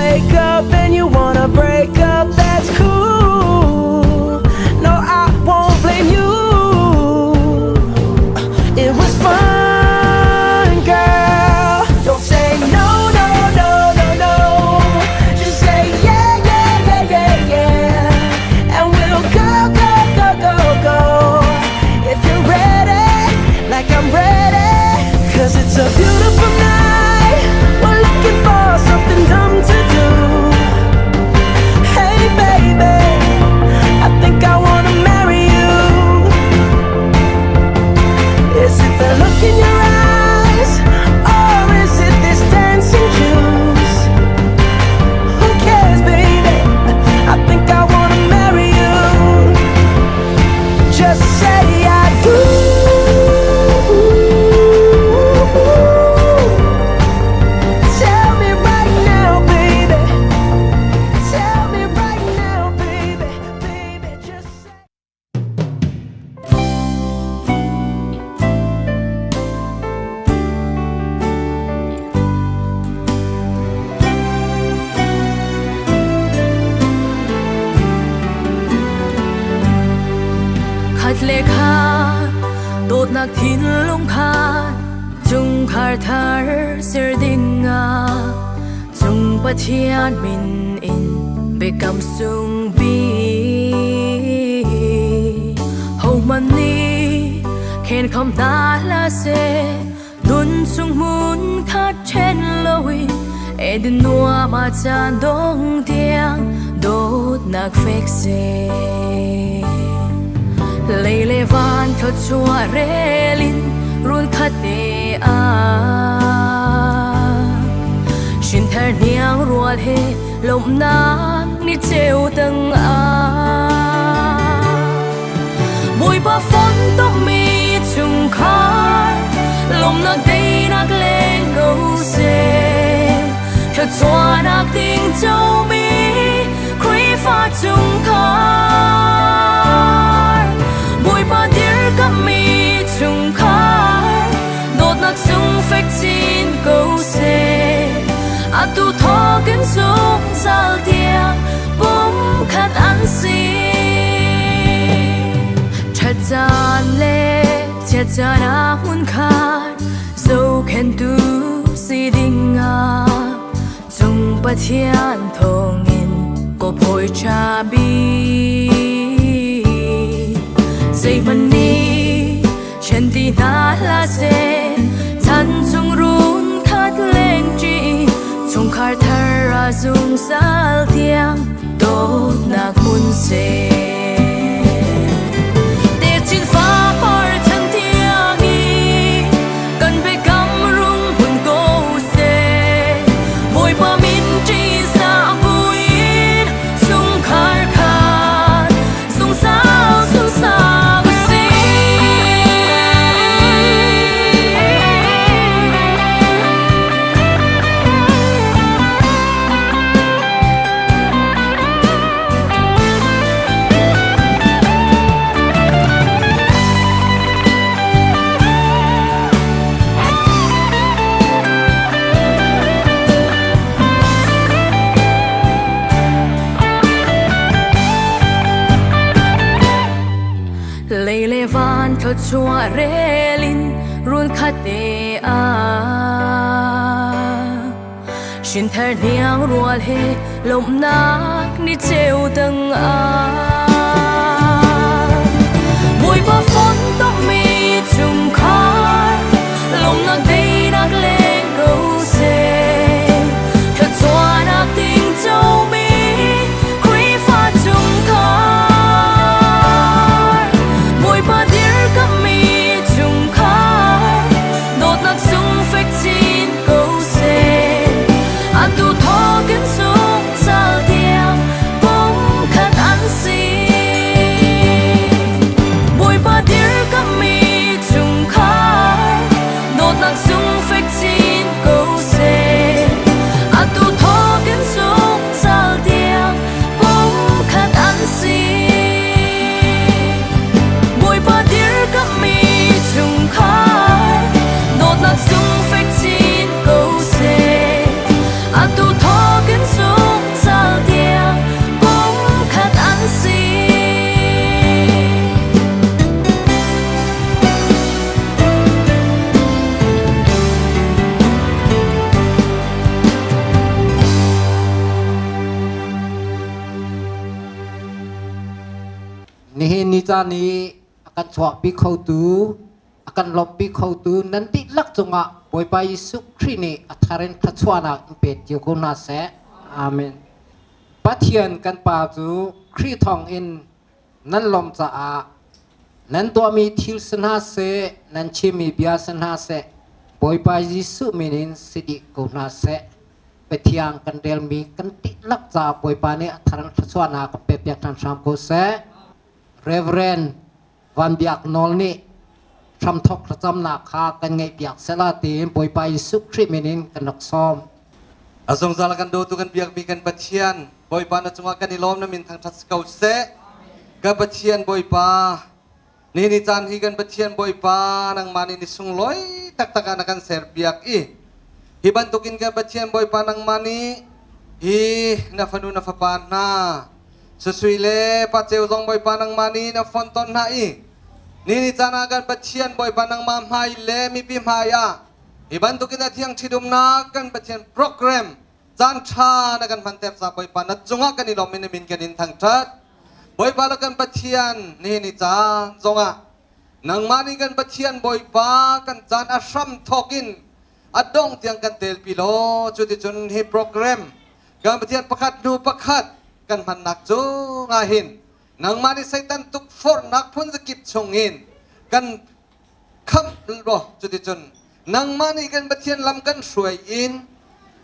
wake up and you wanna break up, that's cool. No, I won't blame you. It was fun, girl. Don't say no, no, no, no, no. Just say yeah, yeah, yeah, yeah, yeah. And we'll go, go, go, go, go. If you're ready, like I'm ready. 'Cause it's a beautiful night. We're looking for something dumb to do. Hey, baby, I think I wanna marry you. Is it the look in your eyes, or is it this dancing juice? Who cares, baby? I think I wanna marry you. Just say I do. Tell me right now, baby. Tell me right now, baby. Baby, just say. Khat le kha dawtnak thinlung kha chungkhar thar ser ding ah cung Pathian min in biakam sung bi ho man nih khen kham hna hlah seh nun chung hmun khat ṭhen loin Eden nuam ah caan dong tiang dawtnak fek seh. Lei le van thluachuah rel in run khat te ah hrinthar hniang rual he lawmhnak ni ceu tang ah Bawipa fontommi chungkhar lawmhnak teinak leng ko seh. Thluachuahnak ding comi Khrihfa chungkhar Bawipa dirkammi chungkhar dawtnak sung fek chin ko seh. Atu thawkin zungzal tiang pumkhat an si. Ṭhat caan le chiat caan ah hmunkhat zohkhenhtu si ding ah cung Pathian thawngin kawphawi ṭha bik. Zeihmanh nih ṭhen ti hna hlah seh, chan chung run khat lengṭi, chungkhar thar ah zungzal tiang dawtnak hmun seh. Techin fapar chan tiang i kan biakam rung hmun ko seh. Bawipa min ṭihzah buin chungkhar khat zungzal zungzal u sih. Lei le van thluachuah rel in run khat te ah hrinthar hniang rual he lawmhnak ni ceu tang ah Bawipa fontommi chungkhar lawmhnak teinak leng ko seh. Thluachuahnak ding comi Khrihfa chungkhar Bawipa dirkammi chungkhar dawtnak sung fek chin ko seh. Atu thawkin zungzal tiang pumkhat an si. ni caan i a kan chuahpi khotu, a kan lawmhpi khotu nan dihlak cungah Bawipa Jesuh Khrih nih a thar in thluachuahnak in pe cio ko hna seh. Amen. Pathian kan Pa cu Khrih thawngin nan lawmh caah nan tuahmi thil si hna seh, nan chimmi bia si hna seh, Bawipa Jesuh min in si dih ko hna seh. Pathian kan relmi kan dihlak caah Bawipa nih a thar in thluachuahnak kan pekpiak ṭhan hram ko seh. Reverend Van Biak Nawl nih hramthok thlacamnak kha kan ngaihpiak sehla tiin Bawipa Jesuh Khrih min in kan rak sawm. A zungzal kan dawtu kan biakmi kan Pathian Bawipa na cungah kan i lawm na min thangṭhat si ko seh. Ka Pathian Bawipa ni ni caan hi kan Pathian Bawipa nangmah nih ni sunglawi taktak ah na kan serpiak i hi bantukin kan Pathian Bawipa nangmah nih hi na fanu na fapa hna Susui le paceu zong Bawipa nangmah nih na fonton hna i ni ni caan ah kan Pathian Bawipa nangmah hmai le mipi hmai ah hi bantukin a thiang ṭhitumnak kan Pathian program caan ṭha na kan hmanter ca Bawipa na cungah kan i lawm i na min kan in thangṭhat. Bawipa le kan Pathian nihin ni caan zongah nangmah nih kan Pathian Bawipa kan caan a hram thawk in a dongh tiang kan telpi law cuticun hi program kan Pathian pakhat hnu pakhat kan hmannak cungah hin nangmah nih Satan tukforhnak phun zakip chungin kan khamh law cuticun nangmah nih kan Pathian lam kan hruai in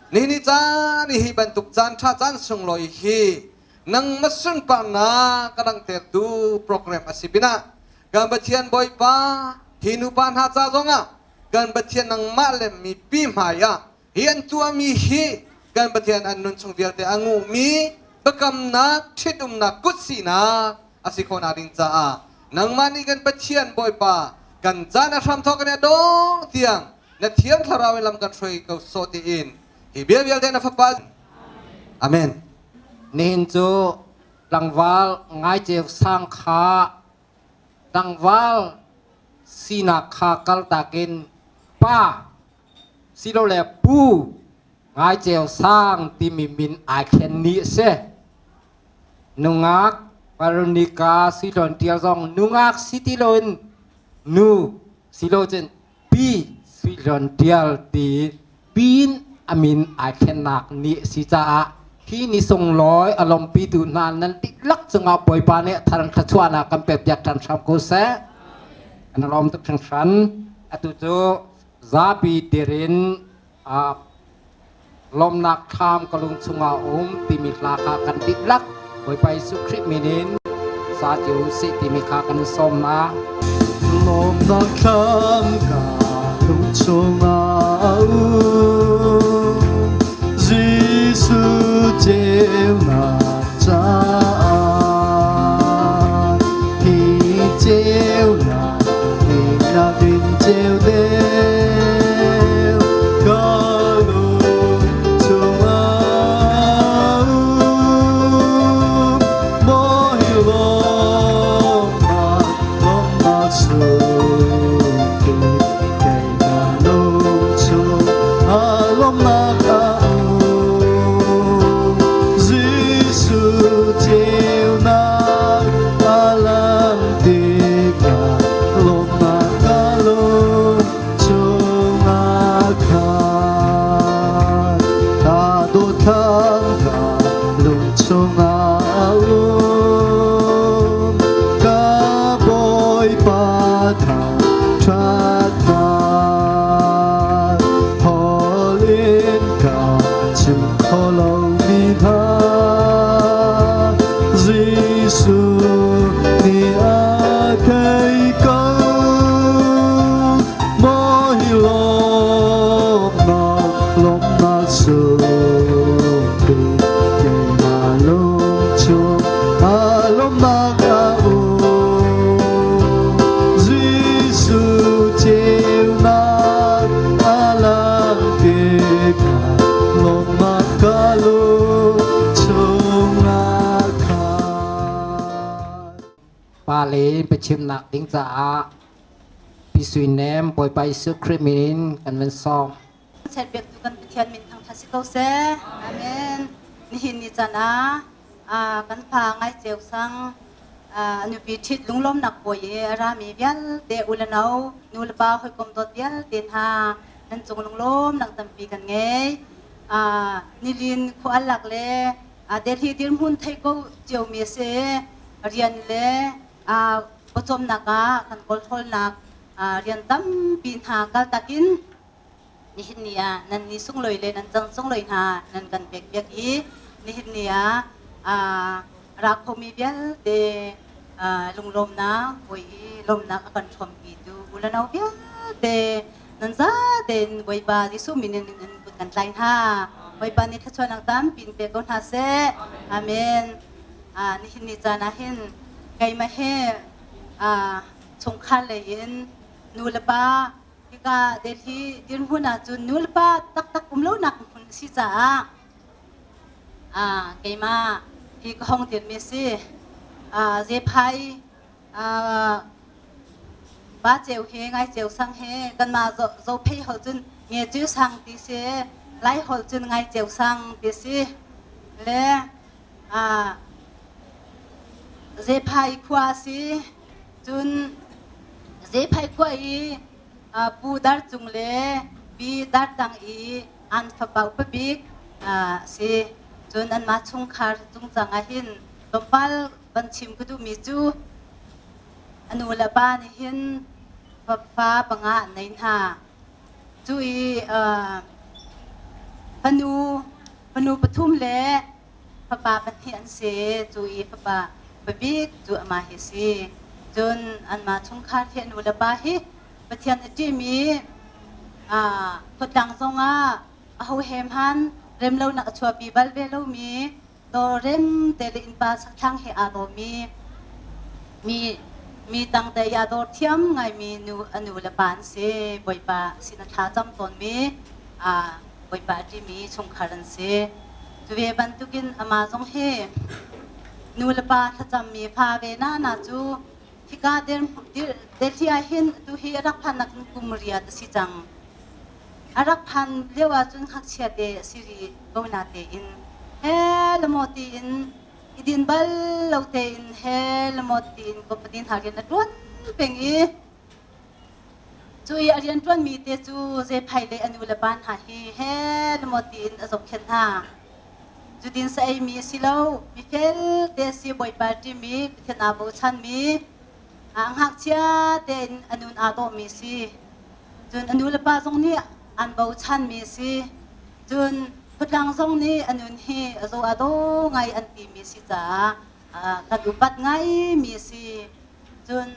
nihin ni caan hi bantuk caan ṭha caan sunglawi hi nangmah sunparnak ka langhtertu program a si pinah kan Pathian Bawipa hi nupa hna ca zongah kan Pathian nangmah le mipi hmai ah hi an tuahmi hi kan Pathian an nun chung vialte a nguhmi biakamnak ṭhitumnak kutsinak a si khawhnak ding caah nangmah nih kan Pathian Bawipa kan caan a hramthawk in a dong tiang na Thiang Thlarau in lam kan hruai ko sawh tiin hi bia vialte na fapa Amen. Nihin cu tlangval Ngaiceu sang kha tlangval sinak kha kaltak in pa silole pu Ngaiceu sang timi min ai thlen ni a si. Nungak Veronica Silon Tial zong nungak si ti loin nu silo cun pi Silon Tial ti pin a min ai thlennak ni a si caah hi ni sunglawi a lawmpitu hna nan dihlak cungah Bawipa nih thar thluachuahnak kan pekpiak ṭhan hram ko seh. An lawm tuk hringhran. Atu cu zapi dir in lawmnak thlam ka lung chungah um timi hla kha kan dihlak Bawipa Jesuh Khrih min in sa cio usih timi kha kan sawm hna. Lawmnak thlam ka lung chungah um Jesuh ceunak caah hi ceunak ning in ceu deu ka lung chungah um mawi lawmnak lawmnak sungpi keimah lung chungah lawmnak a um Jesuh ceunak a lang tikah lawmnak ka lung chungah khan ta dawthan ka lung chungah um ka Bawipa thangṭhatnak hall in ka chim kho lomi hna Jesuh nih a thei ko maw hi lawmnak lawmnak sungpi keimah lung chung ah lawmnak a um Jesuh ceunak a lang tikah lawmnak ka lung chungah khan Pale biachimnak ding caah Pi Sui Nem Bawipa Jesuh Khrih min in kan van sawm. Chetbiaktu kan Pathian min thangṭhat si ko seh. Amen. Nihin ni caan ah kan fa ngai ceu sang. Nupi ṭhit lunglawmnak puai i a rami vialte u le no, nu le pa hawikom dawt vialte hna nan cung lunglawmnak tampi kan ngei. Nilin khua al lak le Delhi dirhmun thei ko ciomi a si. Rian le pawcawmnak ah kan kawlhawlnak rian tampi hna kaltak in nihin ni ah nan ni sunglawi le nan cang sunglawi hna nan kan pek piak i nihin ni ah ra khomi vialte lunglawmnak puai i lawmnak a kan hrawmpitu u le nau vialte nan zatein Bawipa Jesuh min in nan kut kan tlai hna. Bawipa nih thluachuahnak tampi in pe ko hna seh. Amen. Nihin ni caan ah hin keimah hi chungkhar lei in nu le pa hika Delhi dirhmun ahcun nu le pa taktak um lonak hmun a si caah keimah hi ka hong dirmi a si. Zephai pa ceu he ngai ceu sang he kanmah Zophei holh cun nge cu sang ti si, Lai holh cun ngai ceu sang ti si. Le Zephai khua a si. Cun Zephai khua i Pu Dar Cung le Pi Dar Tang i an fapa upa bik a si. Cun anmah chungkhar cungcang ah hin tlawmpal van chim ka duhmi cu a nu le pa nih hin fa panga an nei hna. Cu i fanu pathum le fapa pahnih an si. Cu i fapa pabik cu amah hi a si. Cun anmah chungkhar hi a nu le pa hi Pathian a ṭihmi khuatlang zongah aho he hmanh remlonak a chuahpi bal ve lomi dawrem te le innpa sakthlang he aa dawmi mi mi tangte i aa dawr thiam ngaimi nu a nu le pa an si. Bawipa sin a thla cam tawnmi Bawipa a ṭihmi chungkhar an si. Cu ve bantukin amah zong hi nu le pa thlacammi fa ve na na cu hika Delhi ah hin atu hi a rak phannak in kum riat a si cang. A rak phan lio ahcun ngakchia te a si rih ko na tein he le maw tiin i din bal lo tein he le maw tiin company hna rian a ṭuan peng i Cu i a rianṭuanmi te cu Zephai le a nu le pa hna hi he le maw tiin a zohkhenh hna. Cutin sa eimi a si lo, mifel te a si, Bawipa ṭihmi, Pathian aa bochanmi, a ngakchia tein a nun aa dawhmi a si. Cun a nu le pa zong nih an bochanmi a si. Cun khuatlang zong nih a nun hi a zaw a daw ngai an timi a si caah kan upat ngaimi a si. Cun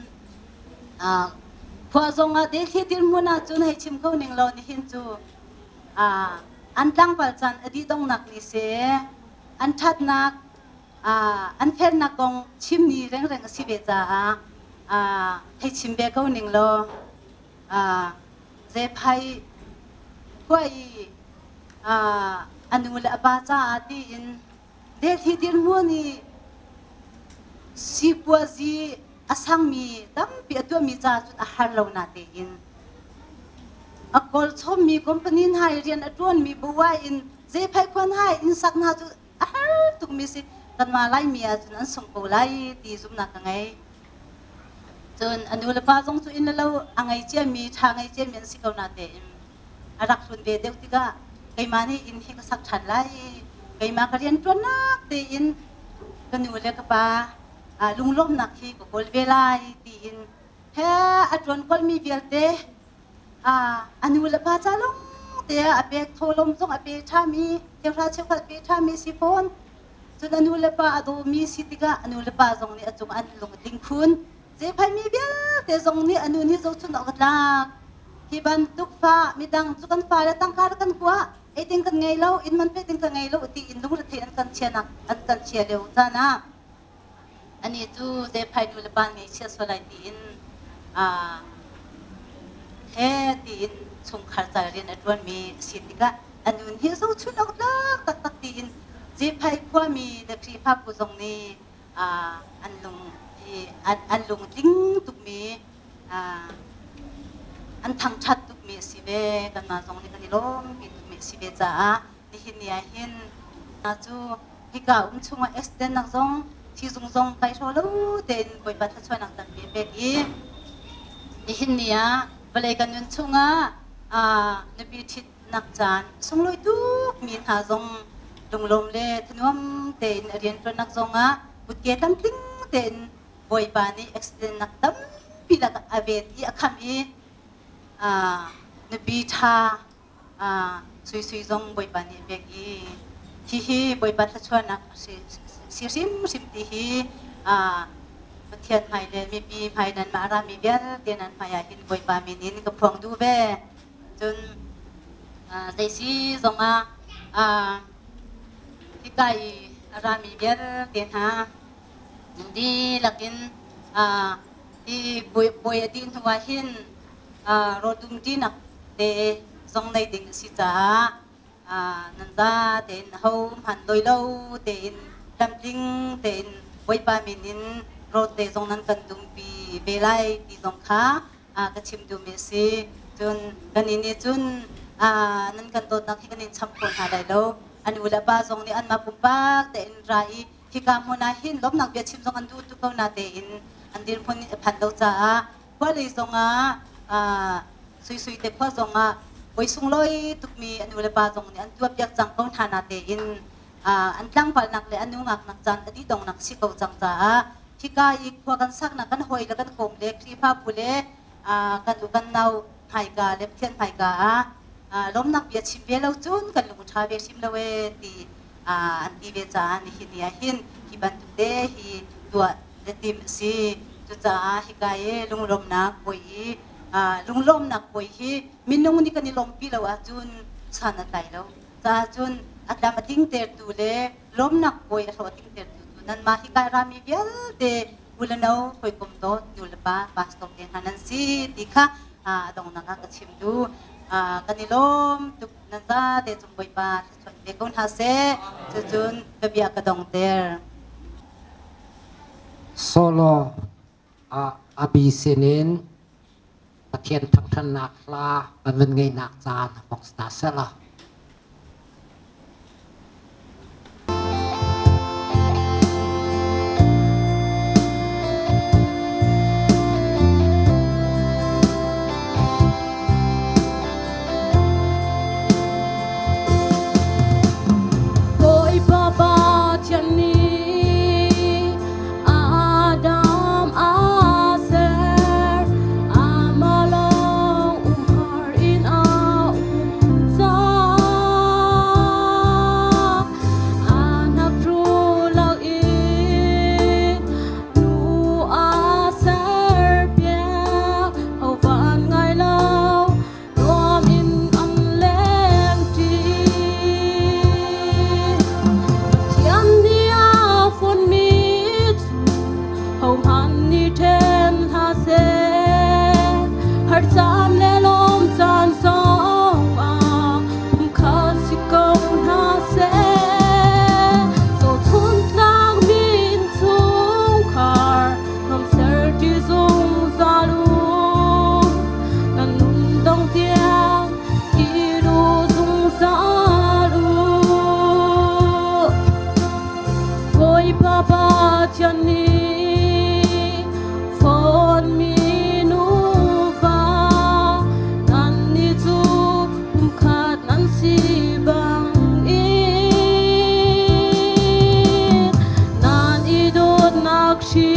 khua zongah Delhi dirhmun ahcun hei chim ko ning law nihin cu an tlangval caan a dih donghnak ni si, an ṭhatnak an felnak kong chim ni rengreng a si ve caah hei chim ve ko ning law Zephai khua i a nu le a pa caah tiin Delhi dirhmun i sipuazi a sangmi tampi a tuahmi ca cun a har lo natein a kawl chommi company hna i rian a ṭuanmi buai in zeiphai khuan hai inn sak hna cu a har tukmi si. Kanmah Laimi ahcun an sung ko lai ti zumhnak ka ngei. Cun a nu le pa zong cu inn le lo a ngei ciami, ṭha ngei ciami an si ko natein a rak hlun ve deuh tikah keimah nih inn hi ka sak ṭhan lai, keimah ka rianṭuannak tein ka nu le ka pa lunglawmhnak hi ka kawl ve lai tiin he a ṭuan kawlmi vialte a nu le pa ca lawng te ah a pek thawhlawm zong a pe ṭhami cheuhra cheukhat pe ṭhami si fawn. Cun a nu le pa a dawmi si tikah a nu le pa zong nih a cung an lung a tling khun. Zeiphaimi vialte zong nih a nu nih zohchunh awk a tlak. Hi bantuk fa midang cu kan fale tangka rak kan kuah, ei ding kan ngei lo, inn man pe ding kan ngei lo tiin lungrethei an kan chianak an kan chia lio caan ah anih cu zephai nu le pa ngeichia sual ai tiin he tiin chungkhar ca rian a ṭuanmi a si tikah a nun hi zohchunh awk tlak taktak tiin Zephai khuami le Khrihfabu zong nih an lung hi an lungtling tukmi, an thangṭhat tukmi a si ve. Kanmah zong nih kan i lawmpi tukmi a si ve caah nihin ni ah hin cu hika um chungah accident nak zong Thizung zong kai hraw lo tein Bawipa thluachuahnak tampi a pek i nihin ni ah vawlei kan nun chungah nupi ṭhitnak caan sunglawi tuk mi hna zong lunglawm le thanuam tein a rianṭuannak zongah kutke tlamtling tein Bawipa nih accident nak tampi lak a ven i a khamh i nupi ṭha Suisui zong Bawipa nih a pek i hihi Bawipa thluachuahnak si hrimhrim ti hi Pathian hmai le mipi hmai nanmah rami vialte nan hmai ah hin Bawipa min in ka phuang duh ve. Cun zeisi zongah hika i a rami vialte hna dihlak in hi puai a dih hnu ah hin rawldum ṭinak te zong nei ding a si caah nan za tein ho hmanh dawi lo tein tlamtling tein Bawipa min in rawt te zong nan kan dumpi ve lai ti zong kha ka chim duhmi a si. Cun kan nih cun nan kan dawtnak hi kan in cham kho hna lai lo. An u le pa zong nih anmah pumpak tein ra i hika hmun ah hin lawmhnak bia chim zong an duh tuk ko na tein an dirhmun a phan lo caah khua lei zongah Suisui te khua zongah voi sunglawi tukmi an u le pa zong nih an tuahpiak cang ko hna na tein an tlangvalnak le an nungaknak caan a dih dongnak si ko cang caah hika i khua kan saknak kan hawi le kan kawm le Khrihfabu le kan u kan nau hmaika le Pathian hmaika ah lawmnak bia chim ve lo cun kan lung ṭha ve hrim lo ee ti an ti ve caah nihin ni ah hin hi bantuk te hi tuah le tim a si. Cucaah hika i lunglawmhnak puai i lunglawmhnak puai hi minung nih kan i lawmhpi lo ahcun san a tlai lo. Caah cun a tlam a tlingtertu le lawmnak puai a hlawh a tlingtertu cu nanmah hika rami vialte u le no hawikom dawt nu le pa pastor te hna nan si ti kha a donghnak ah ka chim duh. Kan i lawm tuk nan zate cung Bawipa thluachuah pe ko hna seh. Cucun ka bia ka dongter. Solo a bi sinin Pathian thangṭhatnak hla kan vun ngeihnak caan hmang hna sehla. Bawipa Pathian nih Adam a ser, amah lawng umhar in a um cang. Anak rulak in nu a serpiak, ho van ngai lo. Nuam in an lengṭi. Pathian nih a fonhmi cu hohmanh nih ṭhen hlah seh. Har caan le lawm caan zongah pumkhat si ko hna seh. Zohchunhtlak mi innchungkhar nuamhser ṭi zungzal u. Nan nun dong tiang i duh zungzal u. Bawipa Pathian nih fawnmi nuva nannih cu pumkhat nan si bangin nan i dawtnak hri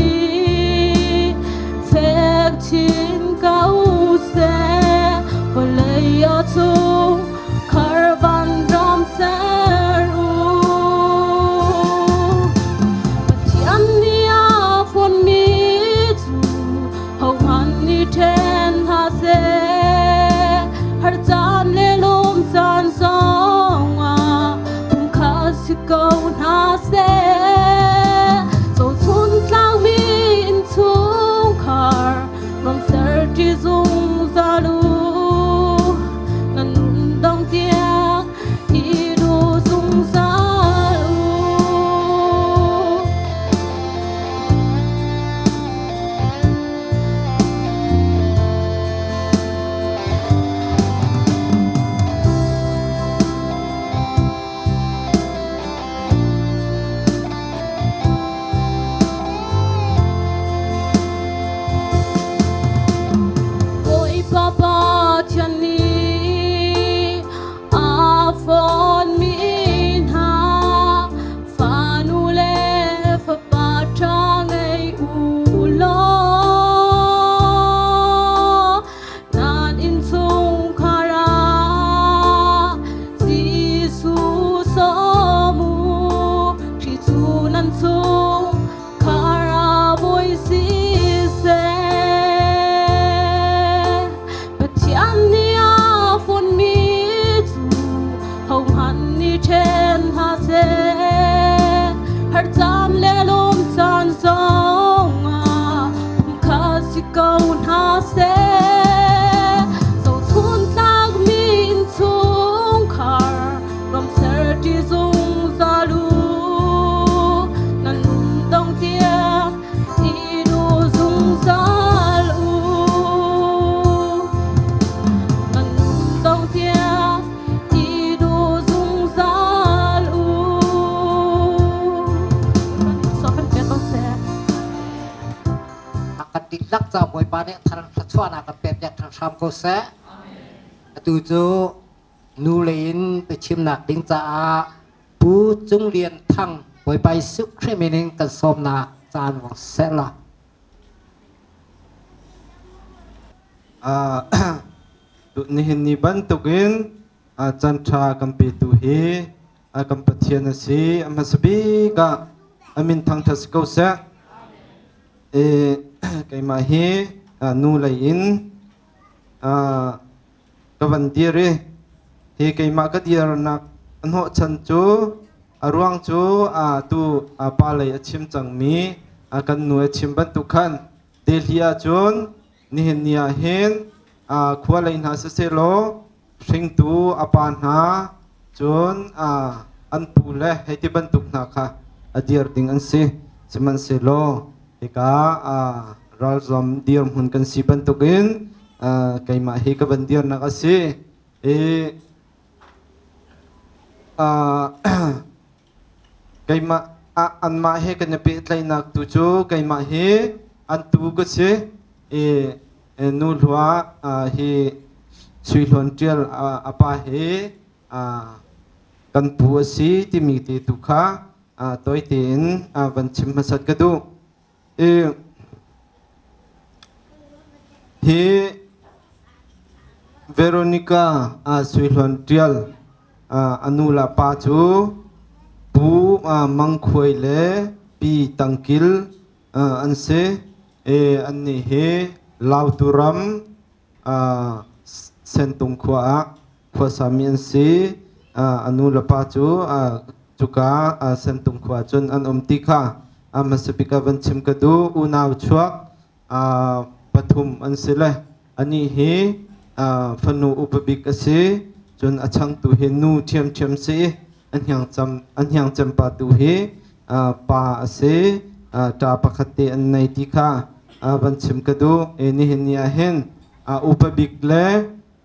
fek chin ko seh vawlei a chung khar vanram ser u. Pathian nih a fonhmi cu hohmanh nih ṭhen hna seh. Har caan le lawm caan zongah pumkhat si ko hna seh. Zohchun tlangmi innchungkhar nuamhser ṭi zungzal u. Nan dihlak ca Bawipa nih thar thluachuahnak kan pek piak ṭhan hram ko seh. Atu cu nu lei in biachimnak ding caah Pu Cung Lian Thang Bawipa Jesuh Khrih min in kan sawmnak caan vong seh law. Nihin ni bantukin caan ṭha kan petu hi kan Pathian a si. A hmasa bik ah a min thangṭhat si ko seh. Keimah hi nu lei in ka van dir i hi keimah ka dirnak hnawhchan cu a ruang cu tu pa lei a chim cangmi kan nu a chim bantuk khan Delhi ahcun nihin ni ah hin khua lei hna sisehlaw hringtu a pa hna cun an pu le hei ti bantuk hna kha a dir ding an si. Sihmanhsehlaw hika ralzam dirhmun kan si bantukin keimah hi ka van dirnak a si. I keimah anmah he kan i pehtlaihnak tu cu keimah hi an tu ka si i nu hlua hi Sui Hlawn Ṭial a pa hi kan pu a si timi te tu kha tawi tein van chim hmasat ka duh. I hi Veronica Sui Hlawn Ṭial a nu le pa cu Pu Mang Khuai le Pi Tang Kil an si. Annih hi Lautu ram Sentung khua ah khuasami an si. A nu le pa cu cuka Sentung khua cun an um ti kha hmasa bik ah van chim ka duh. Unau chuak pathum an si le anih hi fanu upa bik a si. Cun a changtu hi nu ṭhiamṭhiam si i a hniangcem pa tu hi pa a si. Ṭa pakhat te an nei ti kha van chim ka duh. Nihin ni ah hin upa bik le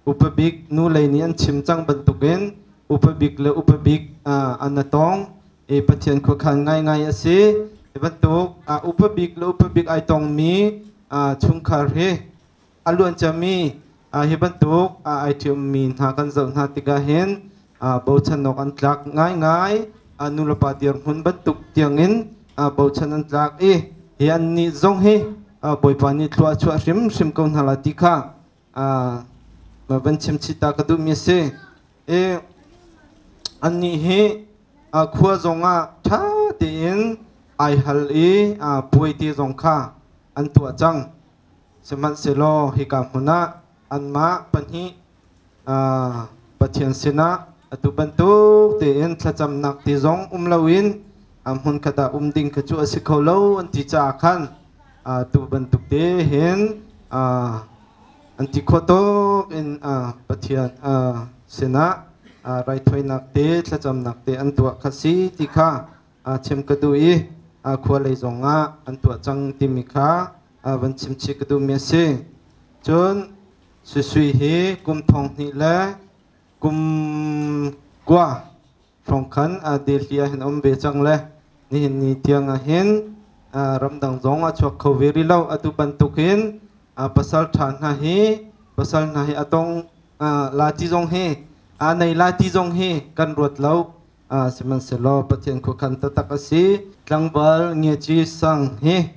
upa bik nu lei nih an chim cang bantukin upa bik le upa bik an a tong i Pathian khuakhan ngaingai a si. Hi bantuk upa bik le upa bik ai tongmi chungkhar hi a luanciami hi bantuk ai ṭhiummi hna kan zoh hna tikah hin bochan awk an tlak ngaingai. Nulepa dirhmun bantuk tiangin bochan an tlak i hi annih zong hi Bawipa nih thlua a chuah hrimhrim ko hna lai ti kha van chim chih ta ka duhmi a si. I annih hi khua zongah ṭha tein ai hal i puai te zong kha an tuah cang. Sihmanhsehlaw hika hmun ah anmah pahnih Pathian sinah atu bantuk tein thlacamnak ti zong um loin hmunkhat ah um ding kha cu a si kho lo an ti caah khan tu bantuk te hin an ti khawh tawk in Pathian sinah raithawinak te thlacamnak te an tuah kha si ti kha chim ka duh i khua lei zongah an tuah cang timi kha van chim chih ka duhmi a si. Cun Suisui hi kum thong hnih le kum kua hrawng khan Delhi ah hin um ve cang le nihin ni tiang ah hin ramdang zong a chuak kho ve rih lo. Atu bantukin pasal ṭha hna hi pasal hna hi a tong la ti zong hi a nei la ti zong hi kan ruat lo. Sihmanhsehlaw Pathian khuakhan taktak a si. Tlangval Ngiaci Sang hi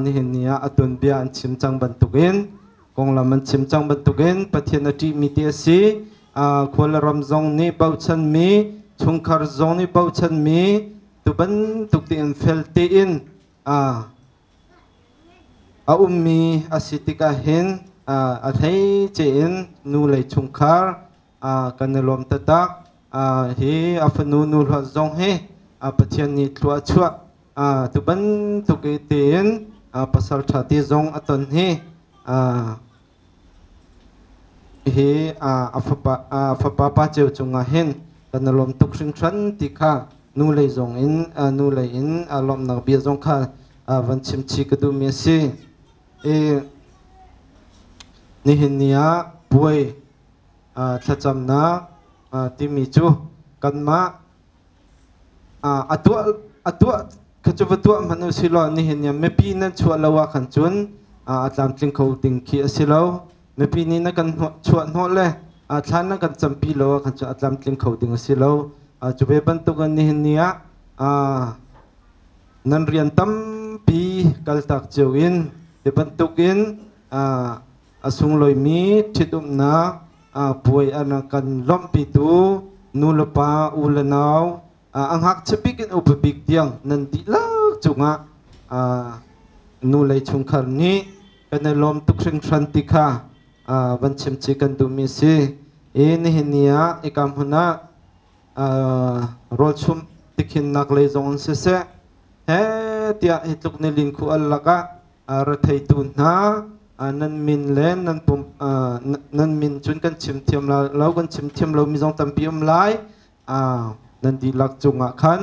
nihin ni ah a tuanbia an chim cang bantukin konglam an chim cang bantukin Pathian a ṭihmi ti a si. Khua le ram zong nih bochanmi, chungkhar zong nih bochanmi, tu bantuk tein fel tein a ummi a si tikah hin a hleice in nu lei chungkhar kan i lawm taktak. Hi a fanu nu hluat zong hi Pathian nih thlua a chuah. Tu bantuk tein pasal ṭha te zong a ton hi hi a fapa pa ceu cungah hin kan i lawm tuk hringhran ti kha nu lei zong in nu lei in lawmhnak bia zong kha van chim chih ka duhmi a si. Nihin ni ah puai thlacamnak timi cu kanmah a tuah a tuah kha cu va tuah hmanh u silaw nihin ni mipi nan chuah lo ah khan cun A tlamtling kho ding khi a si lo. Mipi nih na kan chuah hnawh le thlan na kan campi lo ah khan cu a tlamtling kho ding a si lo. Cu ve bantuk in nihin ni ah nan rian tampi kaltak cio in hi bantuk in a sunglawimi ṭhitumnak puai an kan lawmhpitu nu le pa, u le nau, a ngakchia bik in upa bik tiang nan dihlak cungah nu lei chungkhar nih kan i lawm tuk hringhran ti kha van chim chih kan duhmi a si. I nihin ni ah ika hmun ah rawlchumh tikhinnak lei zong in siseh, he tiah hi tluk nilin khu al lakah retheitu hna nan min le nan pum nan min cun kan chim thiam lo, kan chim thiam lomi zong tampi um lai. Nan dihlak cungah khan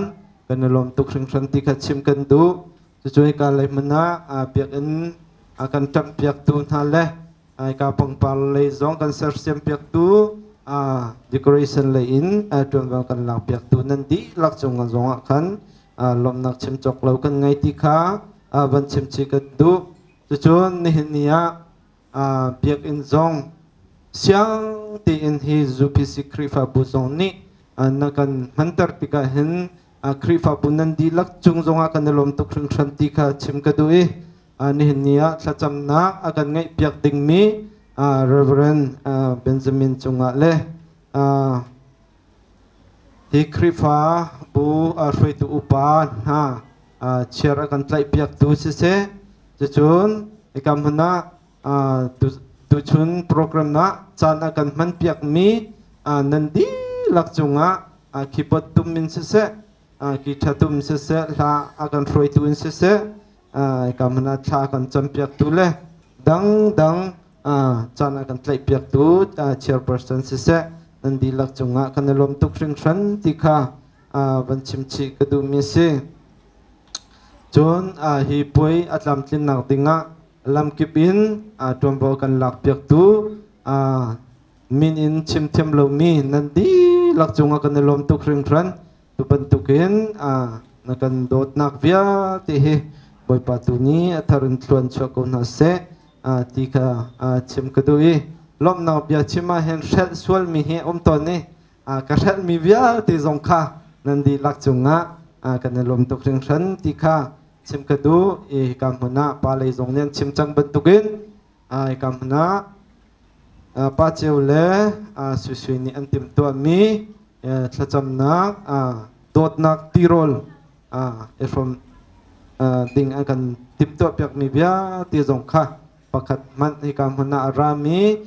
kan i lawm tuk hringhran ti kha chim kan duh. Cucu hika lei hmun ah biakinn a kan ṭamhpiaktu hna le hika pangpar lei zong kan sersiam piaktu, decoration lei in ṭuanvo kan lakpiaktu nan dihlak cungah zongah khan lawmhnak chim cawk lo kan ngei ti kha van chim chih kan duh. Cucun nihin ni ah biakinn zong siang tein hi UPC Khrihfabu zong nih na kan hmanter tikah hin Khrihfabu nan dihlak cung zongah kan i lawm tuk hringhran ti kha chim ka duh i nihin ni ah thlacamnak a kan ngeihpiak dingmi Reverend Benjamin cungah le hi Khrihfabu hruaitu upa hna chiar a kan tlaihpiaktu siseh, cucun hika hmun ah tuchun program ah caan a kan hmanpiakmi nan dihlak cungah keyboard tum in siseh, guitar tum siseh, hla a kan hruaitu in siseh, hika hmun ah thla a kan campiaktu le dangdang caan a kan tlaihpiaktu chairperson siseh, nan dihlak cungah kan i lawm tuk hringhran ti kha van chim chih ka duhmi a si. Cun hi puai a tlamtlinnak dingah lamkip in ṭuanvo kan lakpiaktu min in chim thiam lomi nan dihlak cungah kan i lawm tuk hringhran. Tu bantukin na kan dawtnak vialte hi Bawipa tu nih a thar in thluan chuah ko hna seh ti kha chim ka duh i lawmhnak bia chim ah hin hrelh sualmi hi um tawn i ka hrelhmi vialte zong kha nan dihlak cungah kan i lawm tuk hringhran ti kha chim ka duh i hika hmun ah pa lei zong nih an chim cang bantukin hika hmun ah pa Ceu le Sui Sui nih an timhtuahmi thlacamnak, dawtnak tirawl i hrawm ding an kan timhtuah piakmi vialte zong kha pakhat hmanh hika hmun ah a rami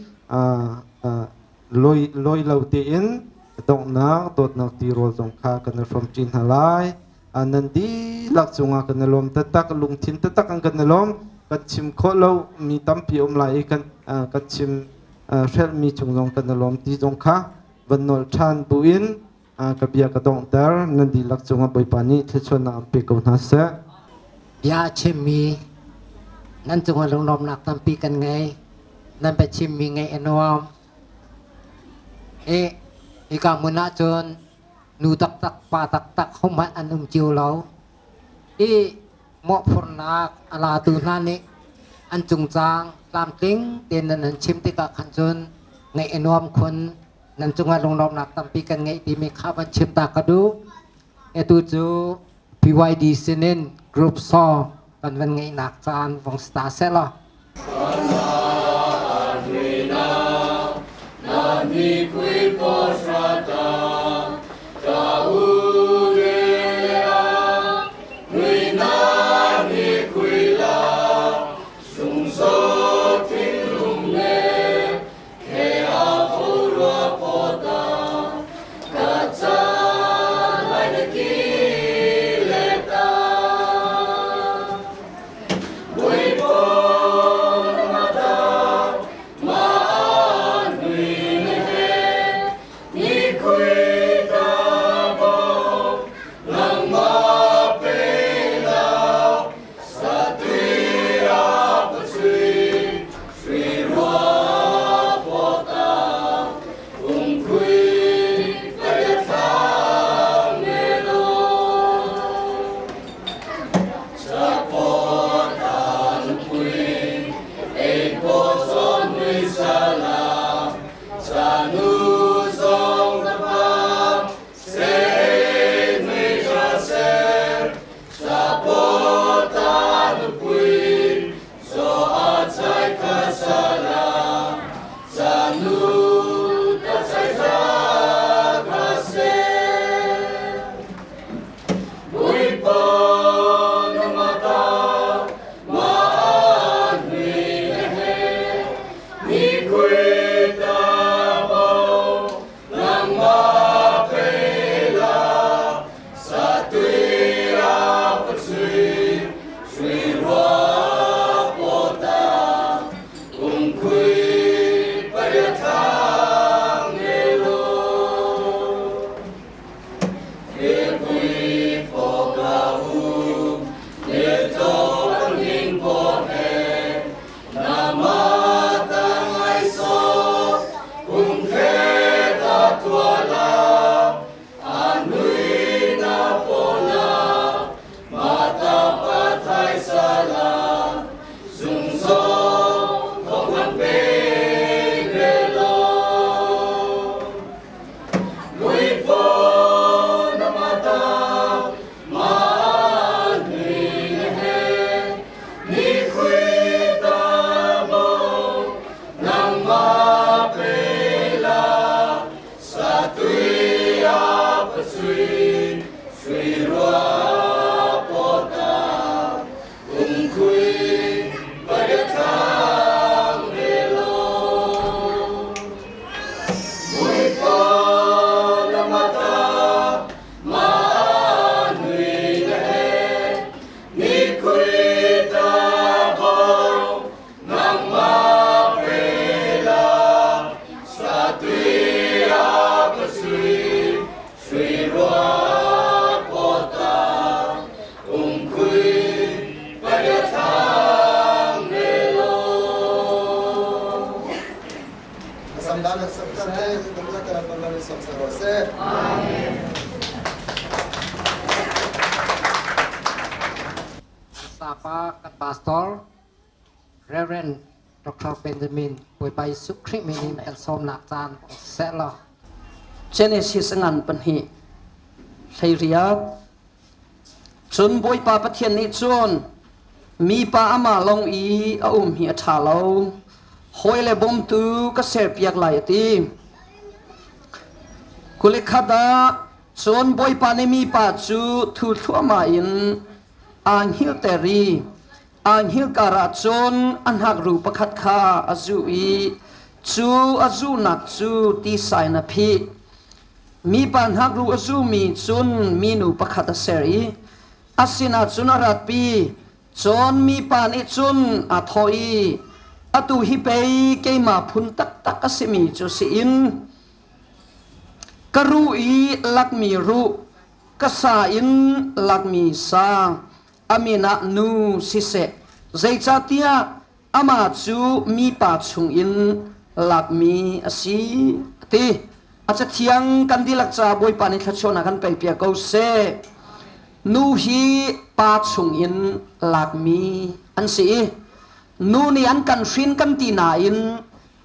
lawi lo tein donghnak dawtnak tirawl zong kha kan i hrawmṭi hna lai. Nan dihlak cungah kan i lawm taktak, lungthin taktak an kan i lawm. Kan chim khawh lo mi tampi um lai i kan kan chim hrelhmi cung zong kan i lawm ti zong kha van nawl ṭhan buin ka bia ka donghter. Nan dihlak cungah Bawipa nih thluachuahnak an pe ko hna seh. Bia a chimmi nan cungah lunglawmhnak tampi kan ngei. Nan biachimmi ngaih a nuam. I hika hmun ah cun nu taktak pa taktak hohmanh an um cio lo. I mawhphurhnak a latu hna nih an cungcang tlamtling tein nan hun chim tikah khan cun ngaih a nuam khun. Nan cungah lunglawmhnak tampi kan ngeih timi kha van chim ta ka duh. Atu cu PYD sinin group song kan van ngeihnak caan vong si ta seh law. Sapa kan pastor Reverend Dr. Benjamin Bawipa Jesuh Khrih min in kan sawmnak caan seh law. Genesis ngan pahnih hleiriat. Cun Bawipa Pathian nih cun mipa amah lawng i a um hi a ṭha lo. Hawi le bawmtu ka serpiak lai a ti. Kulikhat ah cun Bawipa nih mipa cu thu thluahmah in aa hngilhter i aa hngilhkar ah cun a hnakru pakhat kha a zuh i cu a zuhnak cu tisa in a phih. Mipa hnakru a zumi cun minu pakhat a ser i a sinah cun a ratpi. Cun mipa nih cun aa thawh i, Atu hi pei keimah phun taktak a simi cu si in ka ruh i lakmi ruh, ka sa in lakmi sa, a min ah nu siseh, zeicahtiah amah cu mipa chungin lakmi a si, a ti. A cathiang kan dihlak caah Bawipa nih thluachuahnak kan pekpiak ko seh. Nu hi pa chungin lakmi an si i nu nih an kan hrin kan ti nain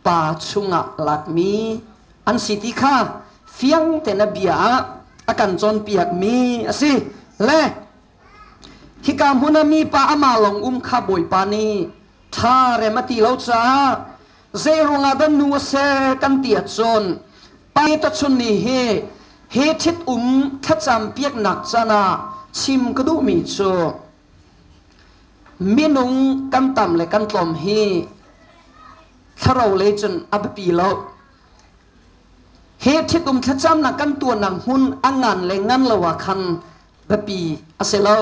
pa chungah lakmi an si ti kha fiang tein a bia ah a kan cawnpiakmi a si. Le hika hmun ah mipa amah lawng um kha Bawipa nih ṭha rem a ti lo caah zeiruang ah dah nu a ser kan ti ahcun pa tachun ni hi he ṭhit um thlacam piaknak can ah chim ka duhmi cu minung kan tam le kan tlawm hi thlarau lei cun a biapi lo. He ṭhitum thlacamnak kan tuahnak hmun a ngan le ngan lo ah khan biapi a si lo.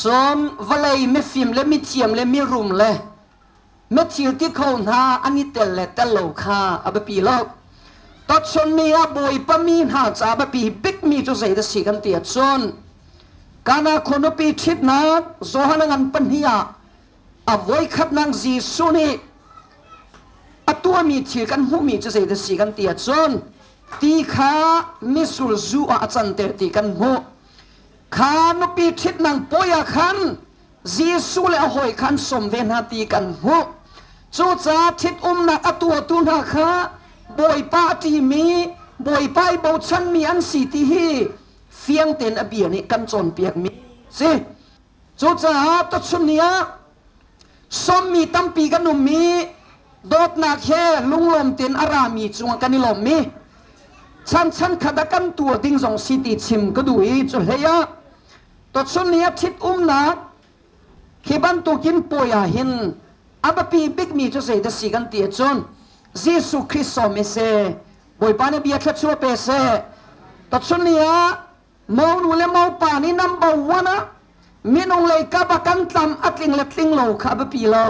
Cun vawlei mifim le mithiam le mirum le mithil ti kho hna an i tel le tel lo kha a biapi lo. Tachun ni ah Bawipa mi hna ca biapi bikmi cu zei dah si kan ti ahcun Kana khua nupi ṭhitnak Johan a ngan pahnih ah a voikhatnak Jesuh nih a tuahmi thil kan hmuhmi cu zei dah si kan ti ahcun ti kha mitsur zu ah a canter ti kan hmuh. Kha nupi ṭhitnak puai ah khan Jesuh le a hawi kha an sawm ve hna ti kan hmuh. Cucaah ṭhitumnak a tuahtu hna kha Bawipa a ṭihmi, Bawipa i bochanmi an si ti hi fiang tein a bia nih kan cawnpiakmi si. Cucaah tuchun ni ah sawmmi tampi kan um i dawtnak he lunglawm tein a rami cungah kan i lawmmi chanchan khat ah kan tuah ding zong si ti chim ka duh i cu hlei ah tuchun ni ah ṭhit-umnak hi bantukin puai ah hin a biapi bikmi cu zei dah si kan ti ahcun Jesuh Khrih sawm i si Bawipa nih bia thluachuah pe seh. Tuchun ni ah Monu le mopa nih number one ah minung lei kap ah kan tlam a tling le tling lo kha a biapi lo.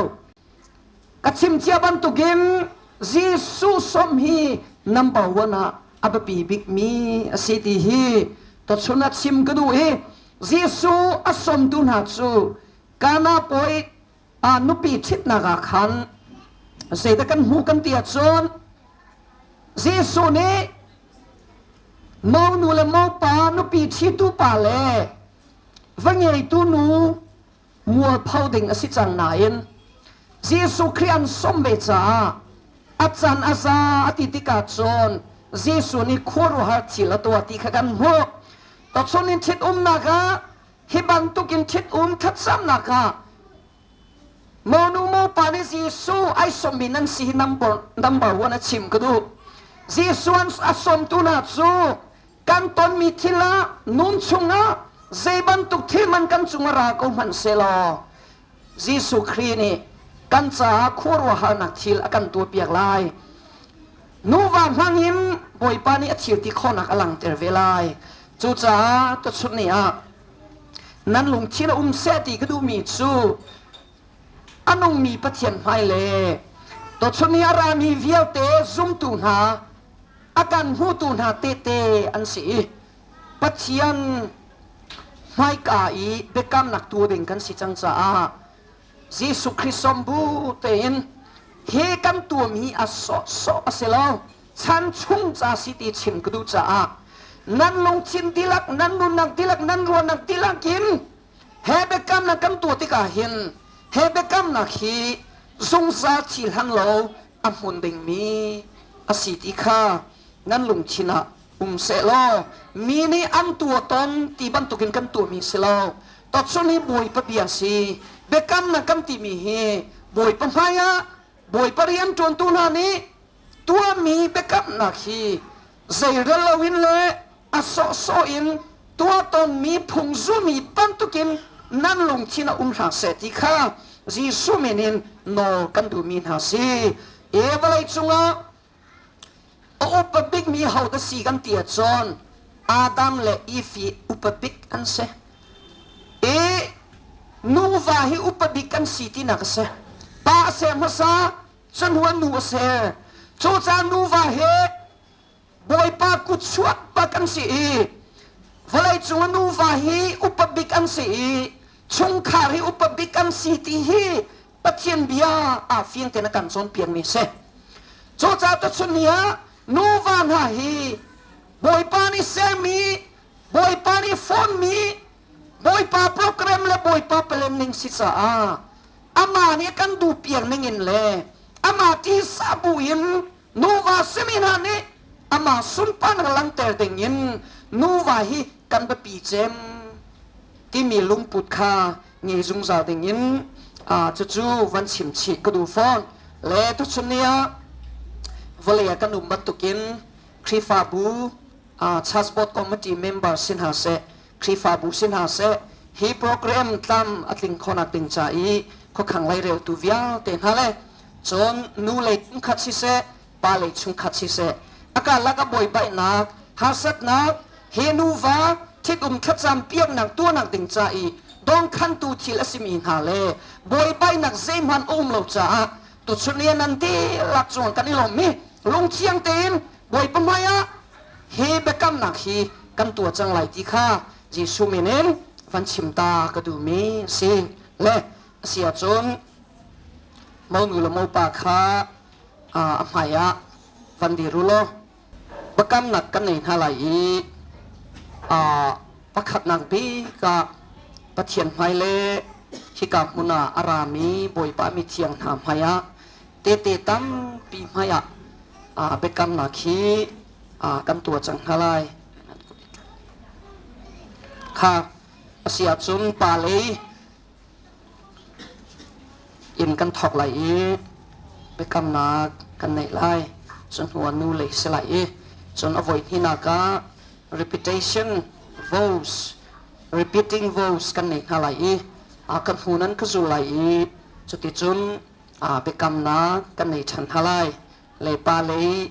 Ka chim cia bantukin Jesuh sawm hi number one ah a biapi bikmi a si ti hi tuchun ah chim ka duh i Jesuh a sawmtu hna cu Kana pawi a nupi ṭhitnak ah khan zeidah kan hmuh kan ti ahcun Jesuh nih monu le mopa nupi ṭhitu pa le va ngeitu nu mualpho ding a si cang nain Jesuh Khrih an sawm ve caah a can a za a ti tikah cun Jesuh nih khuaruahhar thil a tuah ti kha kan hmuh. Tachun in ṭhitumnak ah hi bantukin ṭhitum thlacamnak ah Monu mopa nih Jesuh ai sawmmi nan si hi number, number one a chim ka duh. Jesuh an a sawmtu hna cu kan tonmi thil ah nun chungah zei bantuk thil man kan cung a ra ko hmanh sehlaw Jesuh Khrih nih kan caah khuaruahharnak thil a kan tuahpiak lai. Nuva hmang in Bawipa nih a thil ti khawhnak a langhter ve lai. Cucaah tuchun ni ah nan lungthin a um seh ti ka duhmi cu a nungmi Pathian hmai le tuchun i a rami vialte zumtu hna a kan hmutu hna tehte an si i Pathian hmaika i biakamnak tu ding kan si cang caah Jesuh Khrih sawmbu tein hi kan tuam hi a sawhsawh a si lo chan chung ca si ti chim ka duh caah nan lungthin dihlak nan nunnak dihlak nan ruahnak dihlak in. He biakamnak kan tuah tikah hin he biakamnak hi zungzal thil han lo a hmun dingmi a si ti kha nan lungthin ah um sehlaw mi nih an tuah ton ti bantukin kan tuahmi si lo. Tocun hi Bawipa bia si. Biakamnak kan timi hi Bawipa hmaiah Bawipa rian ṭuantu hna nih tuahmi biakamnak hi zeirel loin le a sawhsawh in tuah tawnmi phung zulmi bantukin nan lungthin a um hlah seh ti kha Jesuh min in nawl kan duhmi hna si. E vawlei cungah a upa bikmi ho dah si kan ti ahcun Adam le Eve hi upa bik an si. E nuva hi upa bik an si tinak a si. Pa a ser hmasa, cun huan nu a ser. Cucaah nuva he Bawipa kutchuak bak an si i vawleicung a nuva hi upa bik an si i chungkhar hi upa bik an si ti hi Pathian bia aa fiang tein a kan cawnpiakmi a si. Cucaah tuchun ni ah nuva hna hi Bawipa nih sermi, Bawipa nih fawnmi, Bawipa program le Bawipa plan ning si caah amah nih a kan duhpiak ning in le amah tisa bu in Nuva simi hna nih amah sunparnak langhter dingin nuva hi kan biapi cem timi lungput kha ngei zungzal dingin cucu van chim chih ka duh fawn. Le tuchun ni ah vawlei ah kan um bantukin Khrihfabu Church Board Committee member si hna seh, Khrihfabu si hna seh, hi program tlam a tling khawhnak ding ca i khuakhang laireltu vialte hna le Cun nu lei chungkhat siseh, pa lei chungkhat siseh, a karlak a buaibainak, harsatnak, he nuva ṭhitum thlacam piaknak tuahnak ding ca i dawnkhantu thil a simi hna le buaibainak zeihmanh a um lo caah tuchun i nan dihlak cungah kan i lawm i lungthiang tein Bawipa hmaiah hi biakamnak hi kan tuah cang lai ti kha Jesuh min in van chim ta ka duhmi a si. Le a si ahcun Monu le mopa kha a hmaiah van dir u law biakamnak kan nei hna lai i pakhatnak bik ah Pathian hmai le hika hmun ah a rami Bawipa mithiang hna hmaiah tehte tampi hmaiah biakamnak hi kan tuah cang hna lai. Kha a si ahcun pa lei Inn kan thawk lai i biakamnak kan neih lai. Cu hnu ah nu lei si lai i cun a voi hnihnak ah repetition vows, repeating vows kan nei hna lai i kan hnu nan ka zul lai i cuticun biakamnak kan nei ṭhan hna lai. Le pa lei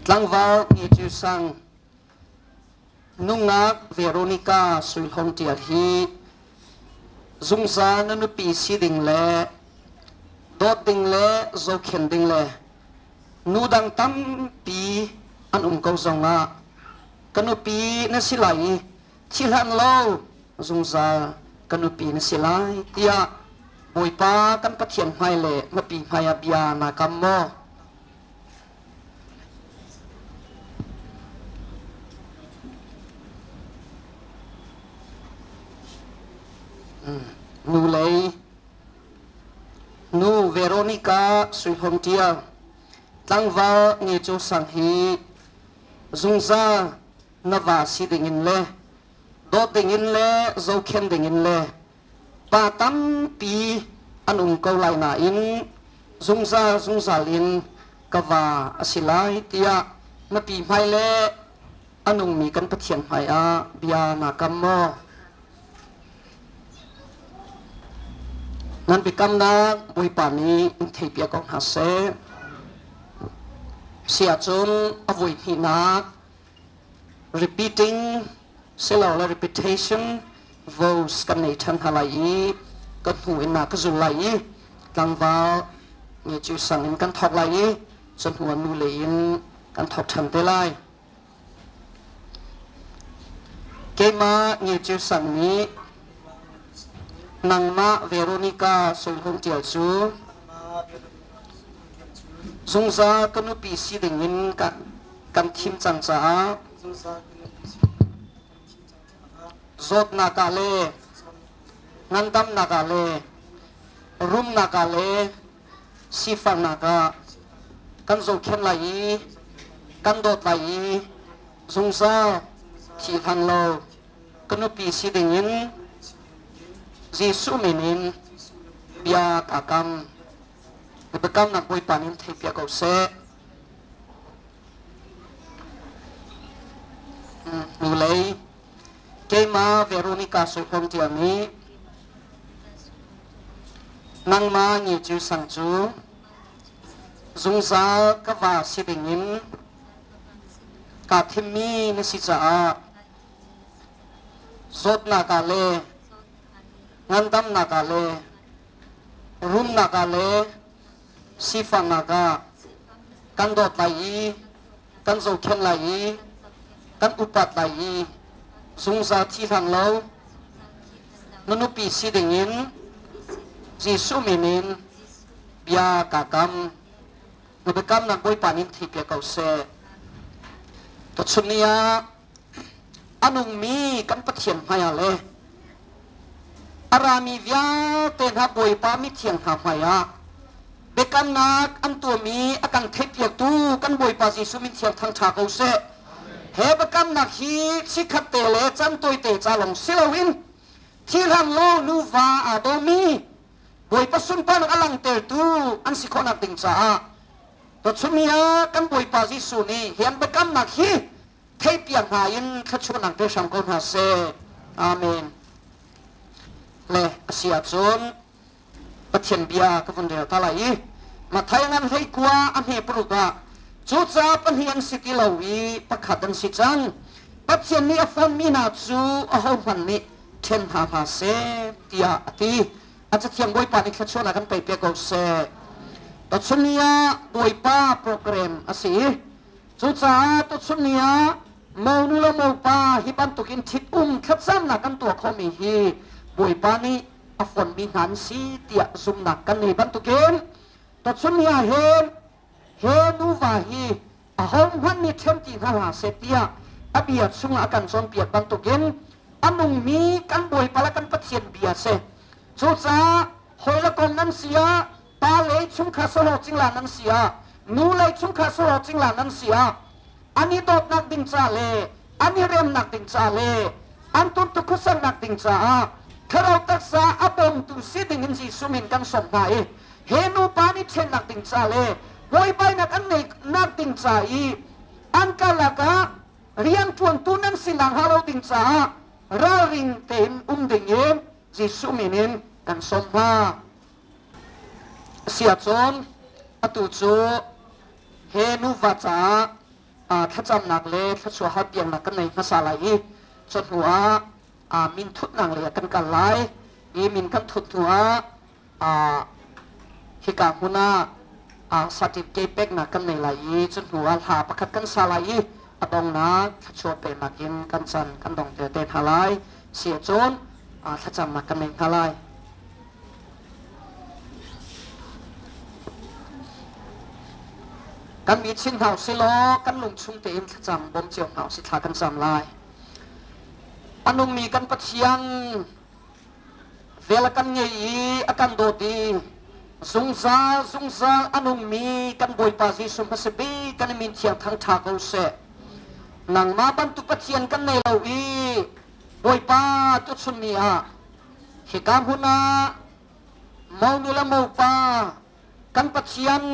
tlangval Nge Cu Sang Nungak Veronica Sui Hlawng Ṭial hi zungzal na nupi si ding le dawt ding le zohkhenh ding le nu dang tampi an um ko zongah ka nupi na si lai i thi hlan lo zungzal ka nupi na si lai tiah Bawipa kan Pathian hmai le nupi hmai ah bia naa kam maw? Nulei nu Veronica Sui Hlawm Ṭial tlangval Nge Cu Sang hi zungzal na va si dingin le dawt dingin le zohkhenh dingin le pa tampi an um ko lai nain zungzal zungzal in ka va a si lai tiah na pi hmai le a nungmi kan Pathian hmai ah bia naa kam maw? Nan biakamnak Bawipa nih in theipiak ko hna seh. Si ahcun a voi hnihnak repeating silole repetition vows kan nei ṭhan hna lai i kan hnu in na ka zul lai i tlangval nge cu sang in kan thawk lai i cu hnu ah nu lei in kan thawk ṭhan te lai. Keimah nge cu sang nih nangmah Veronica Sui Hlung Ṭial cu zungzal ka nupi si ding in kan thim cang caah. Zawtnak ah le ngandamnak ah le rumnak ah le sifaknak ah kan zohkhenh lai i kan dawt lai i zungzal thi hlan lo ka nupi si dingin Jesuh min in bia kaa kam. Na biakamnak Bawipa nih in theihpiak ko seh. Hnulei keimah Veronica Soikhom tiami nangmah ngi cu sang cu zungzal ka va si dingin kaa thimmi na si caah zawtnak ah le ngandamnak ah le rumnak ah le sifaknak ah kan dawt lai i kan zohkhenh lai i kan upat lai i zungzal thi hlang lo na nupi si dingin Jesuh min in bia kaa kam. Na biakamnak Bawipa nih theihpiak ko seh. Tuchun ni ah a nungmi kan Pathian hmaiah le a rami vialte hna Bawipa mithiang hna hmaiah biakamnak an tuahmi a kan theihpiaktu kan Bawipa Jesuh min thiang thangṭha ko seh. He biakamnak hi chikkhat te le caan tawite ca lawng si loin thihlan lo nuva aa dawmi Bawipa sunparnak a langhtertu an si khawhnak ding caah tuchun ah kan Bawipa Jesuh nih hi an biakamnak hi theihpiak hna in thluachuahnak pe hram ko hna seh. Amen. Le a si ahcun Pathian bia ka vun rel ta lai i Matthai ngan hlei kua a hme paruk ah cucaah pahnih an si ti lo i pakhat an si cang. Pathian nih a fonmi hna cu ahohmanh nih ṭhen hna hlah seh tiah a ti. A cathiang Bawipa nih thluachuahnak kan pe piak ko seh. Tuchun ni ah Bawipa program a si i cucaah tuchun ni ah monu le mopa hi bantukin ṭhit-um thlacamnak kan tuah khawhmi hi Bawipa nih a fonmi hna an si tiah zumhnak kan ngei bantukin tuchun ni ah hin he nuva hi ahohmanh nih ṭhen ti hna hlah seh tiah a bia chungah a kan cawnpiak bantukin a nungmi kan Bawipa le kan Pathian bia si. Cucaah hawi le kom nan si ah, pa lei chungkhar sahlawh cingla nan si ah, nu lei chungkhar sahlawh cingla nan si ah, an i dawtnak ding ca le an i remnak ding ca le an tuntuk khuasernak ding caah thlarau taksa a bawmtu si ding in Jesuh min kan sawm hna i he nupa nih ṭhennak ding ca le buaibainak an ngeihnak ding ca i an karlak ah rianṭuantu nan si nakhnga lo ding caah ralring tein um ding in Jesuh min in kan sawm hna. A si ahcun atu cu he nuva caah thlacamnak le thluachuah halpiaknak kan nei hmasa lai i cu hnu ah min thutnak lei ah kan kal lai i min kan thut hnu ah hika hmun ah certificate peknak kan nei lai i cu hnu ah hla pakhat kan sa lai i a dongnak thluachuah peknak in kan can kan dong te te hna lai si ahcun thlacamnak kan nei hna lai. Kan mi chin hna usih law kan lungchung tein thlacam bawm cio hna usih thla kan cam lai. A nungmi kan Pathian vel a kan ngei i a kan dawt i zungzal zungzal a nungmi kan Bawipa Jesuh hmasa bik kan min thiang thangṭha ko seh. Nangmah bantuk Pathian kan nei lo i Bawipa tuchun ni ah hika hmun ah monu le mopa kan Pathian